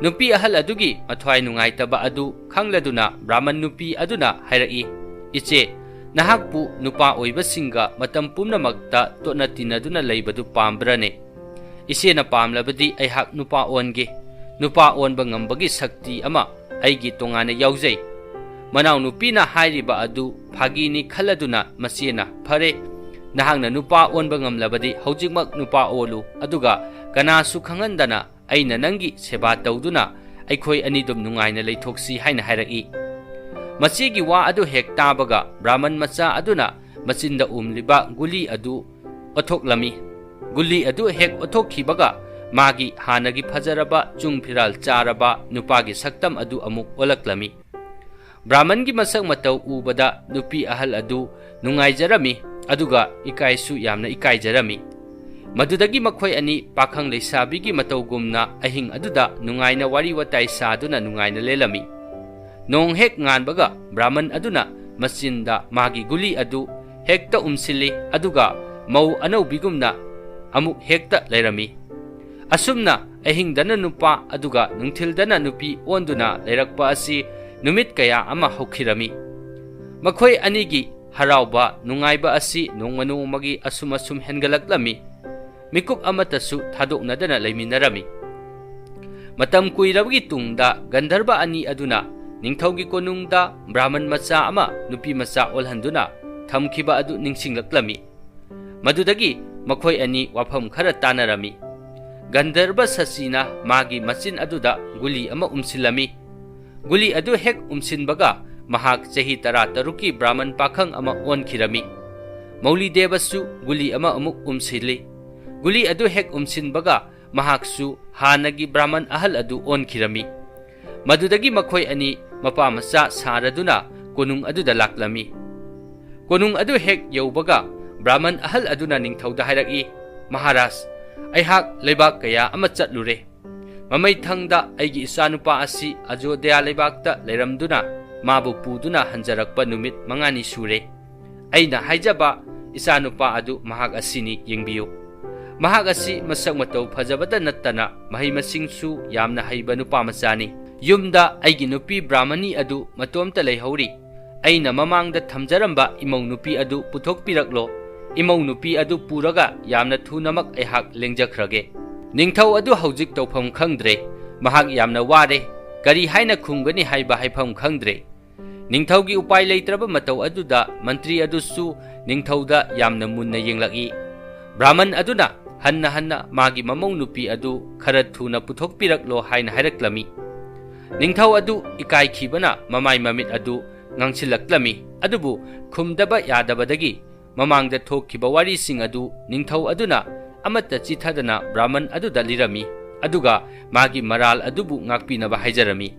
ꯅꯨꯄꯤ ꯑꯍꯜ ꯑꯗꯨꯒꯤ ꯃꯊ꯭ꯋꯥꯏ ꯅꯨꯡꯉꯥꯏꯇꯕ ꯑꯗꯨ ꯈꯪꯂꯗꯨꯅ ꯕ꯭ꯔꯥꯍꯃꯟ ꯅꯨꯄꯤ ꯑꯗꯨꯅ ꯍꯥꯏꯔꯛꯏ, "ꯏꯆꯦ, ꯅꯍꯥꯛꯄꯨ ꯅꯨꯄꯥ ꯑꯣꯏꯕꯁꯤꯡꯒ ꯃꯇꯝ ꯄꯨꯝꯅꯃꯛꯇ ꯇꯣꯠꯅ ꯇꯤꯟꯅꯗꯨꯅ ꯂꯩꯕꯗꯨ ꯄꯥꯝꯕ꯭ꯔꯅꯦ? ꯏꯆꯦꯅ ꯄꯥꯝꯂꯕꯗꯤ ꯑꯩꯍꯥꯛ ꯅꯨꯄꯥ ꯑꯣꯟꯒꯦ꯫ ꯅꯨꯄꯥ ꯑꯣꯟꯕ ꯉꯝꯕꯒꯤ ꯁꯛꯇꯤ ꯑꯃ ꯑꯩꯒꯤ ꯇꯣꯉꯥꯟꯅ ꯌꯥꯎꯖꯩ꯫" ꯃꯅꯥꯎꯅꯨꯄꯤꯅ ꯍꯥꯏꯔꯤꯕ ꯑꯗꯨ ꯐꯥꯒꯤꯅꯤ ꯈꯜꯂꯗꯨꯅ ꯃꯆꯦꯅ, "ꯐꯔꯦ, ꯅꯍꯥꯛꯅ ꯅꯨꯄꯥ ꯑꯣꯟꯕ ꯉꯝꯂꯕꯗꯤ ꯍꯧꯖꯤꯛꯃꯛ ꯅꯨꯄꯥ ꯑꯣꯜꯂꯨ, ꯑꯗꯨꯒ ꯀꯅꯥꯁꯨ ꯈꯪꯍꯟꯗꯅ ꯑꯩꯅ ꯅꯪꯒꯤ ꯁꯦꯕꯥ ꯇꯧꯗꯨꯅ ꯑꯩꯈꯣꯏ ꯑꯅꯤꯗꯨꯝ ꯅꯨꯡꯉꯥꯏꯅ ꯂꯩꯊꯣꯛꯁꯤ" ꯍꯥꯏꯅ ꯍꯥꯏꯔꯛꯏ꯫ ꯃꯁꯤꯒꯤ ꯋꯥ ꯑꯗꯨ ꯍꯦꯛ ꯇꯥꯕꯒ ꯕ꯭ꯔꯥꯍꯃꯟ ꯃꯆꯥ ꯑꯗꯨꯅ ꯃꯆꯤꯟꯗ ꯎꯝꯂꯤꯕ ꯒꯨꯂꯤ ꯑꯗꯨ ꯑꯣꯠꯊꯣꯛꯂꯝꯃꯤ꯫ ꯒꯨꯂꯤ ꯑꯗꯨ ꯍꯦꯛ ꯑꯣꯠꯊꯣꯛꯈꯤꯕꯒ ꯃꯥꯒꯤ ꯍꯥꯟꯅꯒꯤ ꯐꯖꯔꯕ ꯆꯨꯡ ꯐꯤꯔꯥꯜ ꯆꯥꯔꯕ ꯅꯨꯄꯥꯒꯤ ꯁꯛꯇꯝ ꯑꯗꯨ ꯑꯃꯨꯛ ꯑꯣꯜꯂꯛꯂꯝꯃꯤ꯫ ꯕ꯭ꯔꯥꯍꯃꯟꯒꯤ ꯃꯁꯛ ꯃꯇꯧ ꯎꯕꯗ ꯅꯨꯄꯤ ꯑꯍꯜ ꯑꯗꯨ ꯅꯨꯡꯉꯥꯏꯖꯔꯝꯃꯤ, ꯑꯗꯨꯒ ꯏꯀꯥꯏꯁꯨ ꯌꯥꯝꯅ ꯏꯀꯥꯏꯖꯔꯝꯃꯤ꯫ ꯃꯗꯨꯗꯒꯤ ꯃꯈꯣꯏ ꯑꯅꯤ ꯄꯥꯈꯪ ꯂꯩꯁꯥꯕꯤꯒꯤ ꯃꯇꯧꯒꯨꯝꯅ ꯑꯍꯤꯡ ꯑꯗꯨꯗ ꯅꯨꯡꯉꯥꯏꯅ ꯋꯥꯔꯤ ꯋꯥꯇꯥꯏ ꯁꯥꯗꯨꯅ ꯅꯨꯡꯉꯥꯏꯅ ꯂꯦꯜꯂꯝꯃꯤ꯫ ꯅꯣꯡ ꯍꯦꯛ ꯉꯥꯟꯕꯒ ꯕ꯭ꯔꯥꯍꯃꯟ ꯑꯗꯨꯅ ꯃꯆꯤꯟꯗ ꯃꯥꯒꯤ ꯒꯨꯂꯤ ꯑꯗꯨ ꯍꯦꯛꯇ ꯎꯝꯁꯤꯜꯂꯤ, ꯑꯗꯨꯒ ꯃꯧ ꯑꯅꯧꯕꯤꯒꯨꯝꯅ ꯑꯃꯨꯛ ꯍꯦꯛꯇ ꯂꯩꯔꯝꯃꯤ꯫ ꯑꯁꯨꯝꯅ ꯑꯍꯤꯡꯗꯅ ꯅꯨꯄꯥ ꯑꯗꯨꯒ ꯅꯨꯡꯊꯤꯜꯗꯅ ꯅꯨꯄꯤ ꯑꯣꯟꯗꯨꯅ ꯂꯩꯔꯛꯄ ꯑꯁꯤ ꯅꯨꯃꯤꯠ ꯀꯌꯥ ꯑꯃ ꯍꯧꯈꯤꯔꯝꯃꯤ꯫ ꯃꯈꯣꯏ ꯑꯅꯤꯒꯤ ꯍꯔꯥꯎꯕ ꯅꯨꯡꯉꯥꯏꯕ ꯑꯁꯤ ꯅꯣꯡꯃ ꯅꯣꯡꯃꯒꯤ ꯑꯁꯨꯝ ꯑꯁꯨꯝ ꯍꯦꯟꯒꯠꯂꯛꯂꯝꯃꯤ꯫ ꯃꯤꯀꯨꯞ ꯑꯃꯠꯇꯁꯨ ꯊꯥꯗꯣꯛꯅꯗꯅ ꯂꯩꯃꯤꯟꯅꯔꯝꯃꯤ꯫ ꯃꯇꯝ ꯀꯨꯏꯔꯕꯒꯤ ꯇꯨꯡꯗ ꯒꯟꯙꯔꯕ ꯑꯅꯤ ꯑꯗꯨꯅ ꯅꯤꯡꯊꯧꯒꯤ ꯀꯣꯅꯨꯡꯗ ꯕ꯭ꯔꯥꯍꯃꯟ ꯃꯆꯥ ꯑꯃ ꯅꯨꯄꯤ ꯃꯆꯥ ꯑꯣꯜꯍꯟꯗꯨꯅ ꯊꯝꯈꯤꯕ ꯑꯗꯨ ꯅꯤꯡꯁꯤꯡꯂꯛꯂꯝꯃꯤ꯫ ꯃꯗꯨꯗꯒꯤ ꯃꯈꯣꯏ ꯑꯅꯤ ꯋꯥꯐꯝ ꯈꯔ ꯇꯥꯅꯔꯝꯃꯤ꯫ ꯒꯟꯙꯔꯕ ꯁꯆꯤꯅ ꯃꯥꯒꯤ ꯃꯆꯤꯟ ꯑꯗꯨꯗ ꯒꯨꯂꯤ ꯑꯃ ꯎꯝꯁꯤꯜꯂꯝꯃꯤ꯫ ꯒꯨꯂꯤ ꯑꯗꯨ ꯍꯦꯛ ꯎꯝꯁꯤꯟꯕꯒ ꯃꯍꯥꯛ ꯆꯍꯤ ꯇꯔꯥꯇꯔꯨꯛꯀꯤ ꯕ꯭ꯔꯥꯍꯃꯟ ꯄꯥꯈꯪ ꯑꯃ ꯑꯣꯟꯈꯤꯔꯝꯃꯤ꯫ ꯃꯧꯂꯤꯗꯦꯕꯁꯨ ꯒꯨꯂꯤ ꯑꯃ ꯑꯃꯨꯛ ꯎꯝꯁꯤꯜꯂꯤ꯫ ꯒꯨꯂꯤ ꯑꯗꯨ ꯍꯦꯛ ꯎꯝꯁꯤꯟꯕꯒ ꯃꯍꯥꯛꯁꯨ ꯍꯥꯟꯅꯒꯤ ꯕ꯭ꯔꯥꯍꯃꯟ ꯑꯍꯜ ꯑꯗꯨ ꯑꯣꯟꯈꯤꯔꯝꯃꯤ꯫ ꯃꯗꯨꯗꯒꯤ ꯃꯈꯣꯏ ꯑꯅꯤ ꯃꯄꯥ ꯃꯆꯥ ꯁꯥꯔꯗꯨꯅ ꯀꯣꯅꯨꯡ ꯑꯗꯨꯗ ꯂꯥꯛꯂꯝꯃꯤ꯫ ꯀꯣꯅꯨꯡ ꯑꯗꯨ ꯍꯦꯛ ꯌꯧꯕꯒ ꯕ꯭ꯔꯥꯍꯃꯟ ꯑꯍꯜ ꯑꯗꯨꯅ ꯅꯤꯡꯊꯧꯗ ꯍꯥꯏꯔꯛꯏ, "ꯃꯍꯥꯔꯥꯖ, ꯑꯩꯍꯥꯛ ꯂꯩꯕꯥꯛ ꯀꯌꯥ ꯑꯃ ꯆꯠꯂꯨꯔꯦ꯫ ꯃꯃꯩꯊꯪꯗ ꯑꯩꯒꯤ ꯏꯆꯥꯅꯨꯄꯥ ꯑꯁꯤ ꯑꯖꯣꯙ꯭ꯌꯥ ꯂꯩꯕꯥꯛꯇ ꯂꯩꯔꯝꯗꯨꯅ ꯃꯥꯕꯨ ꯄꯨꯗꯨꯅ ꯍꯟꯖꯔꯛꯄ ꯅꯨꯃꯤꯠ ꯃꯉꯥꯅꯤ ꯁꯨꯔꯦ꯫ ꯑꯩꯅ ꯍꯥꯏꯖꯕ ꯏꯆꯥꯅꯨꯄꯥ ꯑꯗꯨ ꯃꯍꯥꯛ ꯑꯁꯤꯅꯤ, ꯌꯦꯡꯕꯤꯌꯨ꯫ ꯃꯍꯥꯛ ꯑꯁꯤ ꯃꯁꯛ ꯃꯇꯧ ꯐꯖꯕꯗ ꯅꯠꯇꯅ ꯃꯍꯩ ꯃꯁꯤꯡꯁꯨ ꯌꯥꯝꯅ ꯍꯩꯕ ꯅꯨꯄꯥ ꯃꯆꯥꯅꯤ꯫ ꯌꯨꯝꯗ ꯑꯩꯒꯤ ꯅꯨꯄꯤ ꯕ꯭ꯔꯥꯍꯃꯅꯤ ꯑꯗꯨ ꯃꯇꯣꯝꯇ ꯂꯩꯍꯧꯔꯤ꯫ ꯑꯩꯅ ꯃꯃꯥꯡꯗ ꯊꯝꯖꯔꯝꯕ ꯏꯃꯧ ꯅꯨꯄꯤ ꯑꯗꯨ ꯄꯨꯊꯣꯛꯄꯤꯔꯛꯂꯣ꯫ ꯏꯃꯧ ꯅꯨꯄꯤ ꯑꯗꯨ ꯄꯨꯔꯒ ꯌꯥꯝꯅ ꯊꯨꯅꯃꯛ ꯑꯩꯍꯥꯛ ꯂꯦꯡꯖꯈ꯭ꯔꯒꯦ꯫" ꯅꯤꯡꯊꯧ ꯑꯗꯨ ꯍꯧꯖꯤꯛ ꯇꯧꯐꯝ ꯈꯪꯗ꯭ꯔꯦ꯫ ꯃꯍꯥꯛ ꯌꯥꯝꯅ ꯋꯥꯔꯦ꯫ ꯀꯔꯤ ꯍꯥꯏꯅ ꯈꯨꯝꯒꯅꯤ ꯍꯥꯏꯕ ꯍꯥꯏꯐꯝ ꯈꯪꯗ꯭ꯔꯦ꯫ ꯅꯤꯡꯊꯧꯒꯤ ꯎꯄꯥꯏ ꯂꯩꯇ꯭ꯔꯕ ꯃꯇꯧ ꯑꯗꯨꯗ ꯃꯟꯇ꯭ꯔꯤ ꯑꯗꯨꯁꯨ ꯅꯤꯡꯊꯧꯗ ꯌꯥꯝꯅ ꯃꯨꯟꯅ ꯌꯦꯡꯂꯛꯏ꯫ ꯕ꯭ꯔꯥꯍꯃꯟ ꯑꯗꯨꯅ ꯍꯟꯅ ꯍꯟꯅ ꯃꯥꯒꯤ ꯃꯃꯧ ꯅꯨꯄꯤ ꯑꯗꯨ ꯈꯔ ꯊꯨꯅ ꯄꯨꯊꯣꯛꯄꯤꯔꯛꯂꯣ ꯍꯥꯏꯅ ꯍꯥꯏꯔꯛꯂꯝꯃꯤ꯫ ꯅꯤꯡꯊꯧ ꯑꯗꯨ ꯏꯀꯥꯏꯈꯤꯕꯅ ꯃꯃꯥꯏ ꯃꯃꯤꯠ ꯑꯗꯨ ꯉꯥꯡꯁꯤꯜꯂꯛꯂꯝꯃꯤ, ꯑꯗꯨꯕꯨ ꯈꯨꯝꯗꯕ ꯌꯥꯗꯕꯗꯒꯤ ꯃꯃꯥꯡꯗ ꯊꯣꯛꯈꯤꯕ ꯋꯥꯔꯤꯁꯤꯡ ꯑꯗꯨ ꯅꯤꯡꯊꯧ ꯑꯗꯨꯅ ꯑꯃꯠꯇ ꯆꯤꯊꯗꯅ ꯕ꯭ꯔꯥꯍꯃꯟ ꯑꯗꯨꯗ ꯂꯤꯔꯝꯃꯤ, ꯑꯗꯨꯒ ꯃꯥꯒꯤ ꯃꯔꯥꯜ ꯑꯗꯨꯕꯨ ꯉꯥꯛꯄꯤꯅꯕ ꯍꯥꯏꯖꯔꯝꯃꯤ꯫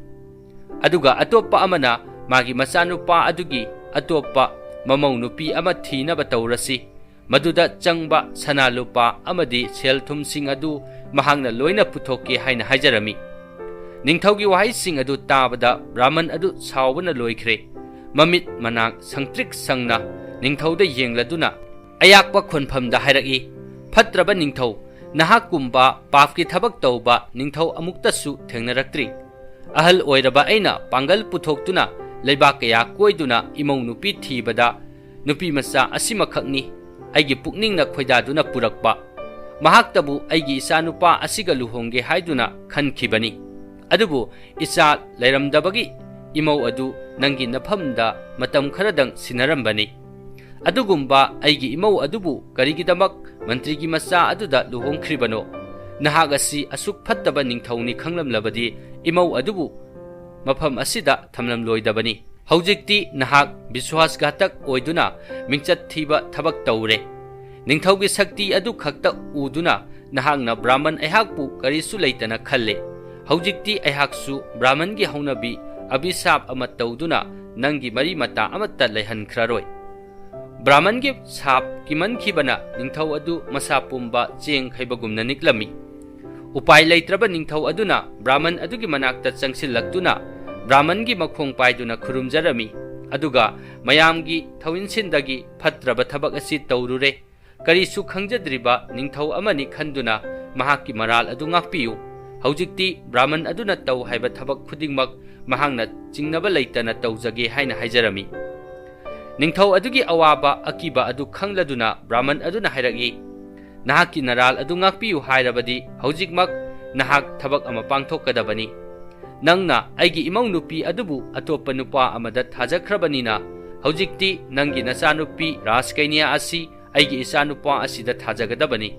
ꯑꯗꯨꯒ ꯑꯇꯣꯞꯄ ꯑꯃꯅ ꯃꯥꯒꯤ ꯃꯆꯥꯅꯨꯄꯥ ꯑꯗꯨꯒꯤ ꯑꯇꯣꯞꯄ ꯃꯃꯧ ꯅꯨꯄꯤ ꯑꯃ ꯊꯤꯅꯕ ꯇꯧꯔꯁꯤ, ꯃꯗꯨꯗ ꯆꯪꯕ ꯁꯅꯥ ꯂꯨꯄꯥ ꯑꯃꯗꯤ ꯁꯦꯜ ꯊꯨꯝꯁꯤꯡ ꯑꯗꯨ ꯃꯍꯥꯛꯅ ꯂꯣꯏꯅ ꯄꯨꯊꯣꯛꯀꯦ ꯍꯥꯏꯅ ꯍꯥꯏꯖꯔꯝꯃꯤ꯫ ꯅꯤꯡꯊꯧꯒꯤ ꯋꯥꯍꯩꯁꯤꯡ ꯑꯗꯨ ꯇꯥꯕꯗ ꯕ꯭ꯔꯥꯍꯃꯟ ꯑꯗꯨ ꯁꯥꯎꯕꯅ ꯂꯣꯏꯈ꯭ꯔꯦ꯫ ꯃꯃꯤꯠ ꯃꯅꯥ ꯁꯪꯇ꯭ꯔꯤꯛ ꯁꯪꯅ ꯅꯤꯡꯊꯧꯗ ꯌꯦꯡꯂꯗꯨꯅ ꯑꯌꯥꯛꯄ ꯈꯣꯟꯐꯝꯗ ꯍꯥꯏꯔꯛꯏ, "ꯐꯠꯇ꯭ꯔꯕ ꯅꯤꯡꯊꯧ, ꯅꯍꯥꯛꯀꯨꯝꯕ ꯄꯥꯞꯀꯤ ꯊꯕꯛ ꯇꯧꯕ ꯅꯤꯡꯊꯧ ꯑꯃꯨꯛꯇꯁꯨ ꯊꯦꯡꯅꯔꯛꯇ꯭ꯔꯤ꯫ ꯑꯍꯜ ꯑꯣꯏꯔꯕ ꯑꯩꯅ ꯄꯥꯡꯒꯜ ꯄꯨꯊꯣꯛꯇꯨꯅ ꯂꯩꯕꯥꯛ ꯀꯌꯥ ꯀꯣꯏꯗꯨꯅ ꯏꯃꯧ ꯅꯨꯄꯤ ꯊꯤꯕꯗ ꯅꯨꯄꯤ ꯃꯆꯥ ꯑꯁꯤꯃꯈꯛꯅꯤ ꯑꯩꯒꯤ ꯄꯨꯛꯅꯤꯡꯅ ꯈꯣꯏꯗꯥꯗꯨꯅ ꯄꯨꯔꯛꯄ꯫ ꯃꯍꯥꯛꯇꯕꯨ ꯑꯩꯒꯤ ꯏꯆꯥꯅꯨꯄꯥ ꯑꯁꯤꯒ ꯂꯨꯍꯣꯡꯒꯦ ꯍꯥꯏꯗꯨꯅ ꯈꯟꯈꯤꯕꯅꯤ꯫ ꯑꯗꯨꯕꯨ ꯏꯆꯥ ꯂꯩꯔꯝꯗꯕꯒꯤ ꯏꯃꯧ ꯑꯗꯨ ꯅꯪꯒꯤ ꯅꯐꯝꯗ ꯃꯇꯝ ꯈꯔꯗꯪ ꯁꯤꯟꯅꯔꯝꯕꯅꯤ꯫ ꯑꯗꯨꯒꯨꯝꯕ ꯑꯩꯒꯤ ꯏꯃꯧ ꯑꯗꯨꯕꯨ ꯀꯔꯤꯒꯤꯗꯃꯛ ꯃꯟꯇ꯭ꯔꯤꯒꯤ ꯃꯆꯥ ꯑꯗꯨꯗ ꯂꯨꯍꯣꯡꯈ꯭ꯔꯤꯕꯅꯣ? ꯅꯍꯥꯛ ꯑꯁꯤ ꯑꯁꯨꯛ ꯐꯠꯇꯕ ꯅꯤꯡꯊꯧꯅꯤ ꯈꯪꯂꯝꯂꯕꯗꯤ ꯏꯃꯧ ꯑꯗꯨꯕꯨ ꯃꯐꯝ ꯑꯁꯤꯗ ꯊꯝꯂꯝꯂꯣꯏꯗꯕꯅꯤ꯫ ꯍꯧꯖꯤꯛꯇꯤ ꯅꯍꯥꯛ ꯕꯤꯁ꯭ꯋꯥꯁꯘꯥꯇꯛ ꯑꯣꯏꯗꯨꯅ ꯃꯤꯡꯆꯠ ꯊꯤꯕ ꯊꯕꯛ ꯇꯧꯔꯦ꯫ ꯅꯤꯡꯊꯧꯒꯤ ꯁꯛꯇꯤ ꯑꯗꯨ ꯈꯛꯇ ꯎꯗꯨꯅ ꯅꯍꯥꯛꯅ ꯕ꯭ꯔꯥꯍꯃꯟ ꯑꯩꯍꯥꯛꯄꯨ ꯀꯔꯤꯁꯨ ꯂꯩꯇꯅ ꯈꯜꯂꯦ꯫ ꯍꯧꯖꯤꯛꯇꯤ ꯑꯩꯍꯥꯛꯁꯨ ꯕ꯭ꯔꯥꯍꯃꯟꯒꯤ ꯍꯧꯅꯕꯤ ꯑꯕꯤꯁꯥꯞ ꯑꯃ ꯇꯧꯗꯨꯅ ꯅꯪꯒꯤ ꯃꯔꯤ ꯃꯇꯥ ꯑꯃꯠꯇ ꯂꯩꯍꯟꯈ꯭ꯔꯔꯣꯏ꯫ ꯕ꯭ꯔꯥꯍꯃꯟꯒꯤ ꯁꯥꯞ ꯀꯤꯃꯟꯈꯤꯕꯅ ꯅꯤꯡꯊꯧ ꯑꯗꯨ ꯃꯁꯥ ꯄꯨꯝꯕ ꯆꯦꯡ ꯍꯩꯕꯒꯨꯝꯅ ꯅꯤꯛꯂꯝꯃꯤ꯫ ꯎꯄꯥꯏ ꯂꯩꯇ꯭ꯔꯕ ꯅꯤꯡꯊꯧ ꯑꯗꯨꯅ ꯕ꯭ꯔꯥꯍꯃꯟ ꯑꯗꯨꯒꯤ ꯃꯅꯥꯛꯇ ꯆꯪꯁꯤꯜꯂꯛꯇꯨꯅ ꯕ꯭ꯔꯥꯍꯃꯟꯒꯤ ꯃꯈꯣꯡ ꯄꯥꯏꯗꯨꯅ ꯈꯨꯔꯨꯝꯖꯔꯝꯃꯤ꯫ ꯑꯗꯨꯒ ꯃꯌꯥꯝꯒꯤ ꯊꯧꯏꯟꯁꯤꯟꯗꯒꯤ ꯐꯠꯇ꯭ꯔꯕ ꯊꯕꯛ ꯑꯁꯤ ꯇꯧꯔꯨꯔꯦ꯫ ꯀꯔꯤꯁꯨ ꯈꯪꯖꯗ꯭ꯔꯤꯕ ꯅꯤꯡꯊꯧ ꯑꯃꯅꯤ ꯈꯟꯗꯨꯅ ꯃꯍꯥꯛꯀꯤ ꯃꯔꯥꯜ ꯑꯗꯨ ꯉꯥꯛꯄꯤꯌꯨ꯫ ꯍꯧꯖꯤꯛꯇꯤ ꯕ꯭ꯔꯥꯍꯃꯟ ꯑꯗꯨꯅ ꯇꯧ ꯍꯥꯏꯕ ꯊꯕꯛ ꯈꯨꯗꯤꯡꯃꯛ ꯃꯍꯥꯛꯅ ꯆꯤꯡꯅꯕ ꯂꯩꯇꯅ ꯇꯧꯖꯒꯦ ꯍꯥꯏꯅ ꯍꯥꯏꯖꯔꯝꯃꯤ꯫ ꯅꯤꯡꯊꯧ ꯑꯗꯨꯒꯤ ꯑꯋꯥꯕ ꯑꯀꯤꯕ ꯑꯗꯨ ꯈꯪꯂꯗꯨꯅ ꯕ꯭ꯔꯥꯍꯃꯟ ꯑꯗꯨꯅ ꯍꯥꯏꯔꯛꯏ, "ꯅꯍꯥꯛꯀꯤ ꯅꯔꯥꯜ ꯑꯗꯨ ꯉꯥꯛꯄꯤꯌꯨ ꯍꯥꯏꯔꯕꯗꯤ ꯍꯧꯖꯤꯛꯃꯛ ꯅꯍꯥꯛ ꯊꯕꯛ ꯑꯃ ꯄꯥꯡꯊꯣꯛꯀꯗꯕꯅꯤ꯫ ꯅꯪꯅ ꯑꯩꯒꯤ ꯏꯃꯧ ꯅꯨꯄꯤ ꯑꯗꯨꯕꯨ ꯑꯇꯣꯞꯄ ꯅꯨꯄꯥ ꯑꯃꯗ ꯊꯥꯖꯈ꯭ꯔꯕꯅꯤꯅ ꯍꯧꯖꯤꯛꯇꯤ ꯅꯪꯒꯤ ꯅꯆꯥꯅꯨꯄꯤ ꯔꯥꯖꯀꯩꯅ꯭ꯌꯥ ꯑꯁꯤ ꯑꯩꯒꯤ ꯏꯆꯥꯅꯨꯄꯥ ꯑꯁꯤꯗ ꯊꯥꯖꯒꯗꯕꯅꯤ꯫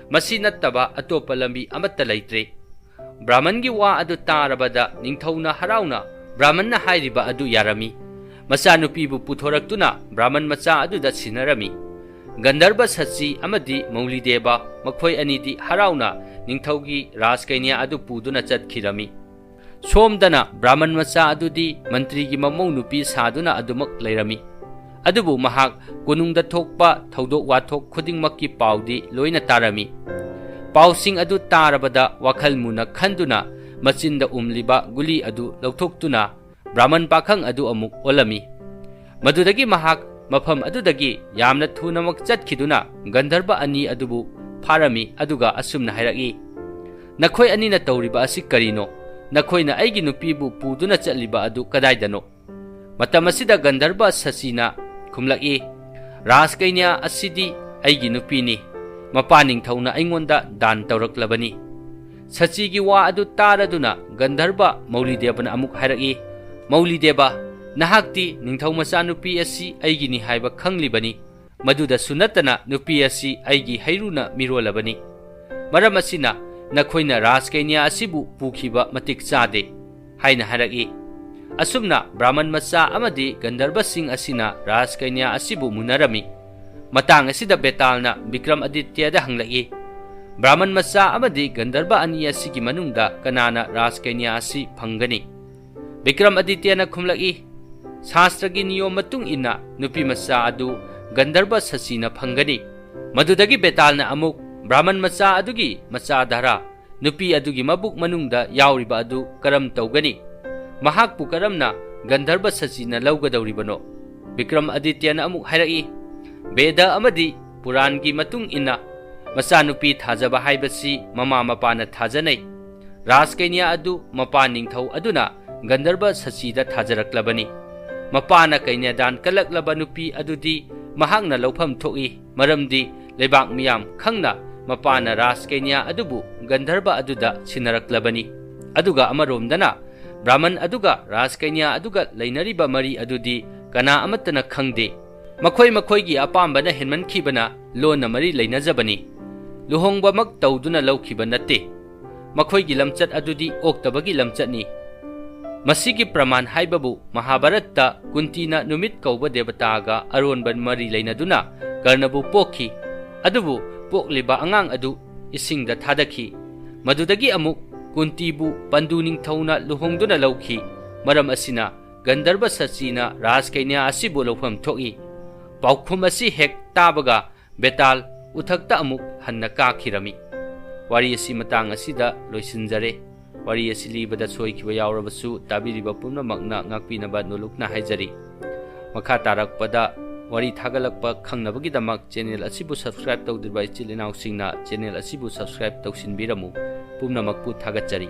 ꯃꯁꯤ ꯅꯠꯇꯕ ꯑꯇꯣꯞꯄ ꯂꯝꯕꯤ ꯑꯃꯠꯇ ꯂꯩꯇ꯭ꯔꯦ꯫" ꯕ꯭ꯔꯥꯍꯃꯟꯒꯤ ꯋꯥ ꯑꯗꯨ ꯇꯥꯔꯕꯗ ꯅꯤꯡꯊꯧꯅ ꯍꯔꯥꯎꯅ ꯕ꯭ꯔꯥꯍꯃꯟꯅ ꯍꯥꯏꯔꯤꯕ ꯑꯗꯨ ꯌꯥꯔꯝꯃꯤ꯫ ꯃꯆꯥꯅꯨꯄꯤꯕꯨ ꯄꯨꯊꯣꯔꯛꯇꯨꯅ ꯕ꯭ꯔꯥꯍꯃꯟ ꯃꯆꯥ ꯑꯗꯨꯗ ꯁꯤꯟꯅꯔꯝꯃꯤ꯫ ꯒꯟꯙꯔꯕ ꯁꯆꯤ ꯑꯃꯗꯤ ꯃꯧꯂꯤꯗꯦꯕ ꯃꯈꯣꯏ ꯑꯅꯤꯗꯤ ꯍꯔꯥꯎꯅ ꯅꯤꯡꯊꯧꯒꯤ ꯔꯥꯖꯀꯩꯅ꯭ꯌꯥ ꯑꯗꯨ ꯄꯨꯗꯨꯅ ꯆꯠꯈꯤꯔꯝꯃꯤ꯫ ꯁꯣꯝꯗꯅ ꯕ꯭ꯔꯥꯍꯃꯟ ꯃꯆꯥ ꯑꯗꯨꯗꯤ ꯃꯟꯇ꯭ꯔꯤꯒꯤ ꯃꯃꯧ ꯅꯨꯄꯤ ꯁꯥꯗꯨꯅ ꯑꯗꯨꯃꯛ ꯂꯩꯔꯝꯃꯤ꯫ ꯑꯗꯨꯕꯨ ꯃꯍꯥꯛ ꯀꯣꯅꯨꯡꯗ ꯊꯣꯛꯄ ꯊꯧꯗꯣꯛ ꯋꯥꯊꯣꯛ ꯈꯨꯗꯤꯡꯃꯛꯀꯤ ꯄꯥꯎꯗꯤ ꯂꯣꯏꯅ ꯇꯥꯔꯝꯃꯤ꯫ ꯄꯥꯎꯁꯤꯡ ꯑꯗꯨ ꯇꯥꯔꯕꯗ ꯋꯥꯈꯜ ꯃꯨꯟꯅ ꯈꯟꯗꯨꯅ ꯃꯆꯤꯟꯗ ꯎꯝꯂꯤꯕ ꯒꯨꯂꯤ ꯑꯗꯨ ꯂꯧꯊꯣꯛꯇꯨꯅ ꯕ꯭ꯔꯥꯍꯃꯟ ꯄꯥꯈꯪ ꯑꯗꯨ ꯑꯃꯨꯛ ꯑꯣꯜꯂꯝꯃꯤ꯫ ꯃꯗꯨꯗꯒꯤ ꯃꯍꯥꯛ ꯃꯐꯝ ꯑꯗꯨꯗꯒꯤ ꯌꯥꯝꯅ ꯊꯨꯅꯃꯛ ꯆꯠꯈꯤꯗꯨꯅ ꯒꯟꯙꯔꯕ ꯑꯅꯤ ꯑꯗꯨꯕꯨ ꯐꯥꯔꯝꯃꯤ, ꯑꯗꯨꯒ ꯑꯁꯨꯝꯅ ꯍꯥꯏꯔꯛꯏ, "ꯅꯈꯣꯏ ꯑꯅꯤꯅ ꯇꯧꯔꯤꯕ ꯑꯁꯤ ꯀꯔꯤꯅꯣ? "ꯅꯈꯣꯏꯅ ꯑꯩꯒꯤ ꯅꯨꯄꯤꯕꯨ ꯄꯨꯗꯨꯅ ꯆꯠꯂꯤꯕ ꯑꯗꯨ ꯀꯗꯥꯏꯗꯅꯣ?" ꯃꯇꯝ ꯑꯁꯤꯗ ꯒꯟꯙꯔꯕ ꯁꯆꯤꯅ ꯈꯨꯝꯂꯛꯏ, "ꯔꯥꯖꯀꯩꯅ꯭ꯌꯥ ꯑꯁꯤꯗꯤ ꯑꯩꯒꯤ ꯅꯨꯄꯤꯅꯤ, ꯃꯄꯥ ꯅꯤꯡꯊꯧꯅ ꯑꯩꯉꯣꯟꯗ ꯗꯥꯟ ꯇꯧꯔꯛꯂꯕꯅꯤ꯫" ꯁꯆꯤꯒꯤ ꯋꯥ ꯑꯗꯨ ꯇꯥꯔꯗꯨꯅ ꯒꯟꯙꯔꯕ ꯃꯧꯂꯤꯗꯦꯕꯅ ꯑꯃꯨꯛ ꯍꯥꯏꯔꯛꯏ, "ꯃꯧꯂꯤꯗꯦꯕ, ꯅꯍꯥꯛꯇꯤ ꯅꯤꯡꯊꯧ ꯃꯆꯥꯅꯨꯄꯤ ꯑꯁꯤ ꯑꯩꯒꯤꯅꯤ ꯍꯥꯏꯕ ꯈꯪꯂꯤꯕꯅꯤ꯫ ꯃꯗꯨꯗꯁꯨ ꯅꯠꯇꯅ ꯅꯨꯄꯤ ꯑꯁꯤ ꯑꯩꯒꯤ ꯍꯩꯔꯨꯅ ꯃꯤꯔꯣꯜꯂꯕꯅꯤ꯫ ꯃꯔꯝ ꯑꯁꯤꯅ ꯅꯈꯣꯏꯅ ꯔꯥꯖꯀꯩꯅ꯭ꯌꯥ ꯑꯁꯤꯕꯨ ꯄꯨꯈꯤꯕ ꯃꯇꯤꯛ ꯆꯥꯗꯦ" ꯍꯥꯏꯅ ꯍꯥꯏꯔꯛꯏ꯫ ꯑꯁꯨꯝꯅ ꯕ꯭ꯔꯥꯍꯃꯟ ꯃꯆꯥ ꯑꯃꯗꯤ ꯒꯟꯙꯔꯕꯁꯤꯡ ꯑꯁꯤꯅ ꯔꯥꯖꯀꯩꯅ꯭ꯌꯥ ꯑꯁꯤꯕꯨ ꯃꯨꯟꯅꯔꯝꯃꯤ꯫ ꯃꯇꯥꯡ ꯑꯁꯤꯗ ꯕꯦꯇꯥꯜꯅ ꯕꯤꯀ꯭ꯔꯝꯑꯗꯤꯇ꯭ꯌꯗ ꯍꯪꯂꯛꯏ, "ꯕ꯭ꯔꯥꯍꯃꯟ ꯃꯆꯥ ꯑꯃꯗꯤ ꯒꯟꯙꯔꯕ ꯑꯅꯤ ꯑꯁꯤꯒꯤ ꯃꯅꯨꯡꯗ ꯀꯅꯥꯅ ꯔꯥꯖꯀꯩꯅ꯭ꯌꯥ ꯑꯁꯤ ꯐꯪꯒꯅꯤ?" ꯕꯤꯀ꯭ꯔꯝꯑꯗꯤꯇ꯭ꯌꯅ ꯈꯨꯝꯂꯛꯏ, "ꯁꯥꯁꯇ꯭ꯔꯒꯤ ꯅꯤꯌꯣꯝ ꯃꯇꯨꯡ ꯏꯟꯅ ꯅꯨꯄꯤ ꯃꯆꯥ ꯑꯗꯨ ꯒꯟꯙꯔꯕ ꯁꯆꯤꯅ ꯐꯪꯒꯅꯤ꯫" ꯃꯗꯨꯗꯒꯤ ꯕꯦꯇꯥꯜꯅ ꯑꯃꯨꯛ, "ꯕ꯭ꯔꯥꯍꯃꯟ ꯃꯆꯥ ꯑꯗꯨꯒꯤ ꯃꯆꯥ ꯙꯔꯥ, ꯅꯨꯄꯤ ꯑꯗꯨꯒꯤ ꯃꯕꯨꯛ ꯃꯅꯨꯡꯗ ꯌꯥꯎꯔꯤꯕ ꯑꯗꯨ ꯀꯔꯝ ꯇꯧꯒꯅꯤ? ꯃꯍꯥꯛꯄꯨ ꯀꯔꯝꯅ ꯒꯟꯙꯔꯕ ꯁꯆꯤꯅ ꯂꯧꯒꯗꯧꯔꯤꯕꯅꯣ?" ꯕꯤꯀ꯭ꯔꯝꯑꯗꯤꯇ꯭ꯌꯅ ꯑꯃꯨꯛ ꯍꯥꯏꯔꯛꯏ, "ꯕꯦꯗ ꯑꯃꯗꯤ ꯄꯨꯔꯥꯟꯒꯤ ꯃꯇꯨꯡ ꯏꯟꯅ ꯃꯆꯥꯅꯨꯄꯤ ꯊꯥꯖꯕ ꯍꯥꯏꯕꯁꯤ ꯃꯃꯥ ꯃꯄꯥꯅ ꯊꯥꯖꯅꯩ꯫ ꯔꯥꯖꯀꯩꯅ꯭ꯌꯥ ꯑꯗꯨ ꯃꯄꯥ ꯅꯤꯡꯊꯧ ꯑꯗꯨꯅ ꯒꯟꯙꯔꯕ ꯁꯆꯤꯗ ꯊꯥꯖꯔꯛꯂꯕꯅꯤ꯫ ꯃꯄꯥꯅ ꯀꯩꯅ꯭ꯌꯥꯗꯥꯟ ꯀꯜꯂꯛꯂꯕ ꯅꯨꯄꯤ ꯑꯗꯨꯗꯤ ꯃꯍꯥꯛꯅ ꯂꯧꯐꯝ ꯊꯣꯛꯏ, ꯃꯔꯝꯗꯤ ꯂꯩꯕꯥꯛ ꯃꯤꯌꯥꯝ ꯈꯪꯅ ꯃꯄꯥꯅ ꯔꯥꯖꯀꯩꯅ꯭ꯌꯥ ꯑꯗꯨꯕꯨ ꯒꯟꯙꯔꯕ ꯑꯗꯨꯗ ꯁꯤꯟꯅꯔꯛꯂꯕꯅꯤ꯫ ꯑꯗꯨꯒ ꯑꯃꯔꯣꯝꯗꯅ ꯕ꯭ꯔꯥꯍꯃꯟ ꯑꯗꯨꯒ ꯔꯥꯖꯀꯩꯅ꯭ꯌꯥ ꯑꯗꯨꯒ ꯂꯩꯅꯔꯤꯕ ꯃꯔꯤ ꯑꯗꯨꯗꯤ ꯀꯅꯥ ꯑꯃꯠꯇꯅ ꯈꯪꯗꯦ꯫ ꯃꯈꯣꯏ ꯃꯈꯣꯏꯒꯤ ꯑꯄꯥꯝꯕꯅ ꯍꯦꯟꯃꯟꯈꯤꯕꯅ ꯂꯣꯟꯅ ꯃꯔꯤ ꯂꯩꯅꯖꯕꯅꯤ꯫ ꯂꯨꯍꯣꯡꯕꯃꯛ ꯇꯧꯗꯨꯅ ꯂꯧꯈꯤꯕ ꯅꯠꯇꯦ꯫ ꯃꯈꯣꯏꯒꯤ ꯂꯝꯆꯠ ꯑꯗꯨꯗꯤ ꯑꯣꯛꯇꯕꯒꯤ ꯂꯝꯆꯠꯅꯤ꯫ ꯃꯁꯤꯒꯤ ꯄ꯭ꯔꯃꯥꯟ ꯍꯥꯏꯕꯕꯨ ꯃꯍꯥꯚꯥꯔꯠꯇ ꯀꯨꯟꯇꯤꯅ ꯅꯨꯃꯤꯠ ꯀꯧꯕ ꯗꯦꯕꯇꯥꯒ ꯑꯔꯣꯟꯕ ꯃꯔꯤ ꯂꯩꯅꯗꯨꯅ ꯀꯔꯅꯕꯨ ꯄꯣꯛꯈꯤ꯫ ꯑꯗꯨꯕꯨ ꯄꯣꯛꯂꯤꯕ ꯑꯉꯥꯡ ꯑꯗꯨ ꯏꯁꯤꯡꯗ ꯊꯥꯗꯈꯤ꯫ ꯃꯗꯨꯗꯒꯤ ꯑꯃꯨꯛ ꯀꯨꯟꯇꯤꯕꯨ ꯄꯟꯗꯨ ꯅꯤꯡꯊꯧꯅ ꯂꯨꯍꯣꯡꯗꯨꯅ ꯂꯧꯈꯤ꯫ ꯃꯔꯝ ꯑꯁꯤꯅ ꯒꯟꯙꯔꯕ ꯁꯆꯤꯅ ꯔꯥꯖꯀꯩꯅ꯭ꯌꯥ ꯑꯁꯤꯕꯨ ꯂꯧꯐꯝ ꯊꯣꯛꯏ꯫ ꯄꯥꯎꯈꯨꯝ ꯑꯁꯤ ꯍꯦꯛ ꯇꯥꯕꯒ ꯕꯦꯇꯥꯜ ꯎꯊꯛꯇ ꯑꯃꯨꯛ ꯍꯟꯅ ꯀꯥꯈꯤꯔꯝꯃꯤ꯫ ꯋꯥꯔꯤ ꯑꯁꯤ ꯃꯇꯥꯡ ꯑꯁꯤꯗ ꯂꯣꯏꯁꯤꯟꯖꯔꯦ꯫ ꯋꯥꯔꯤ ꯑꯁꯤ ꯂꯤꯕꯗ ꯁꯣꯏꯈꯤꯕ ꯌꯥꯎꯔꯕꯁꯨ ꯇꯥꯕꯤꯔꯤꯕ ꯄꯨꯝꯅꯃꯛꯅ ꯉꯥꯛꯄꯤꯅꯕ ꯅꯣꯂꯨꯛꯅ ꯍꯥꯏꯖꯔꯤ꯫ ꯃꯈꯥ ꯇꯥꯔꯛꯄꯗ ꯋꯥꯔꯤ ꯊꯥꯒꯠꯂꯛꯄ ꯈꯪꯅꯕꯒꯤꯗꯃꯛ ꯆꯦꯅꯦꯜ ꯑꯁꯤꯕꯨ subscribe ꯇꯧꯗ꯭ꯔꯤꯕ ꯏꯆꯤꯜ ꯏꯅꯥꯎꯁꯤꯡꯅ ꯆꯦꯅꯦꯜ ꯑꯁꯤꯕꯨ subscribe ꯇꯧꯁꯤꯟꯕꯤꯔꯝꯃꯨ꯫ ꯄꯨꯝꯅꯃꯛꯄꯨ ꯊꯥꯒꯠꯆꯔꯤ꯫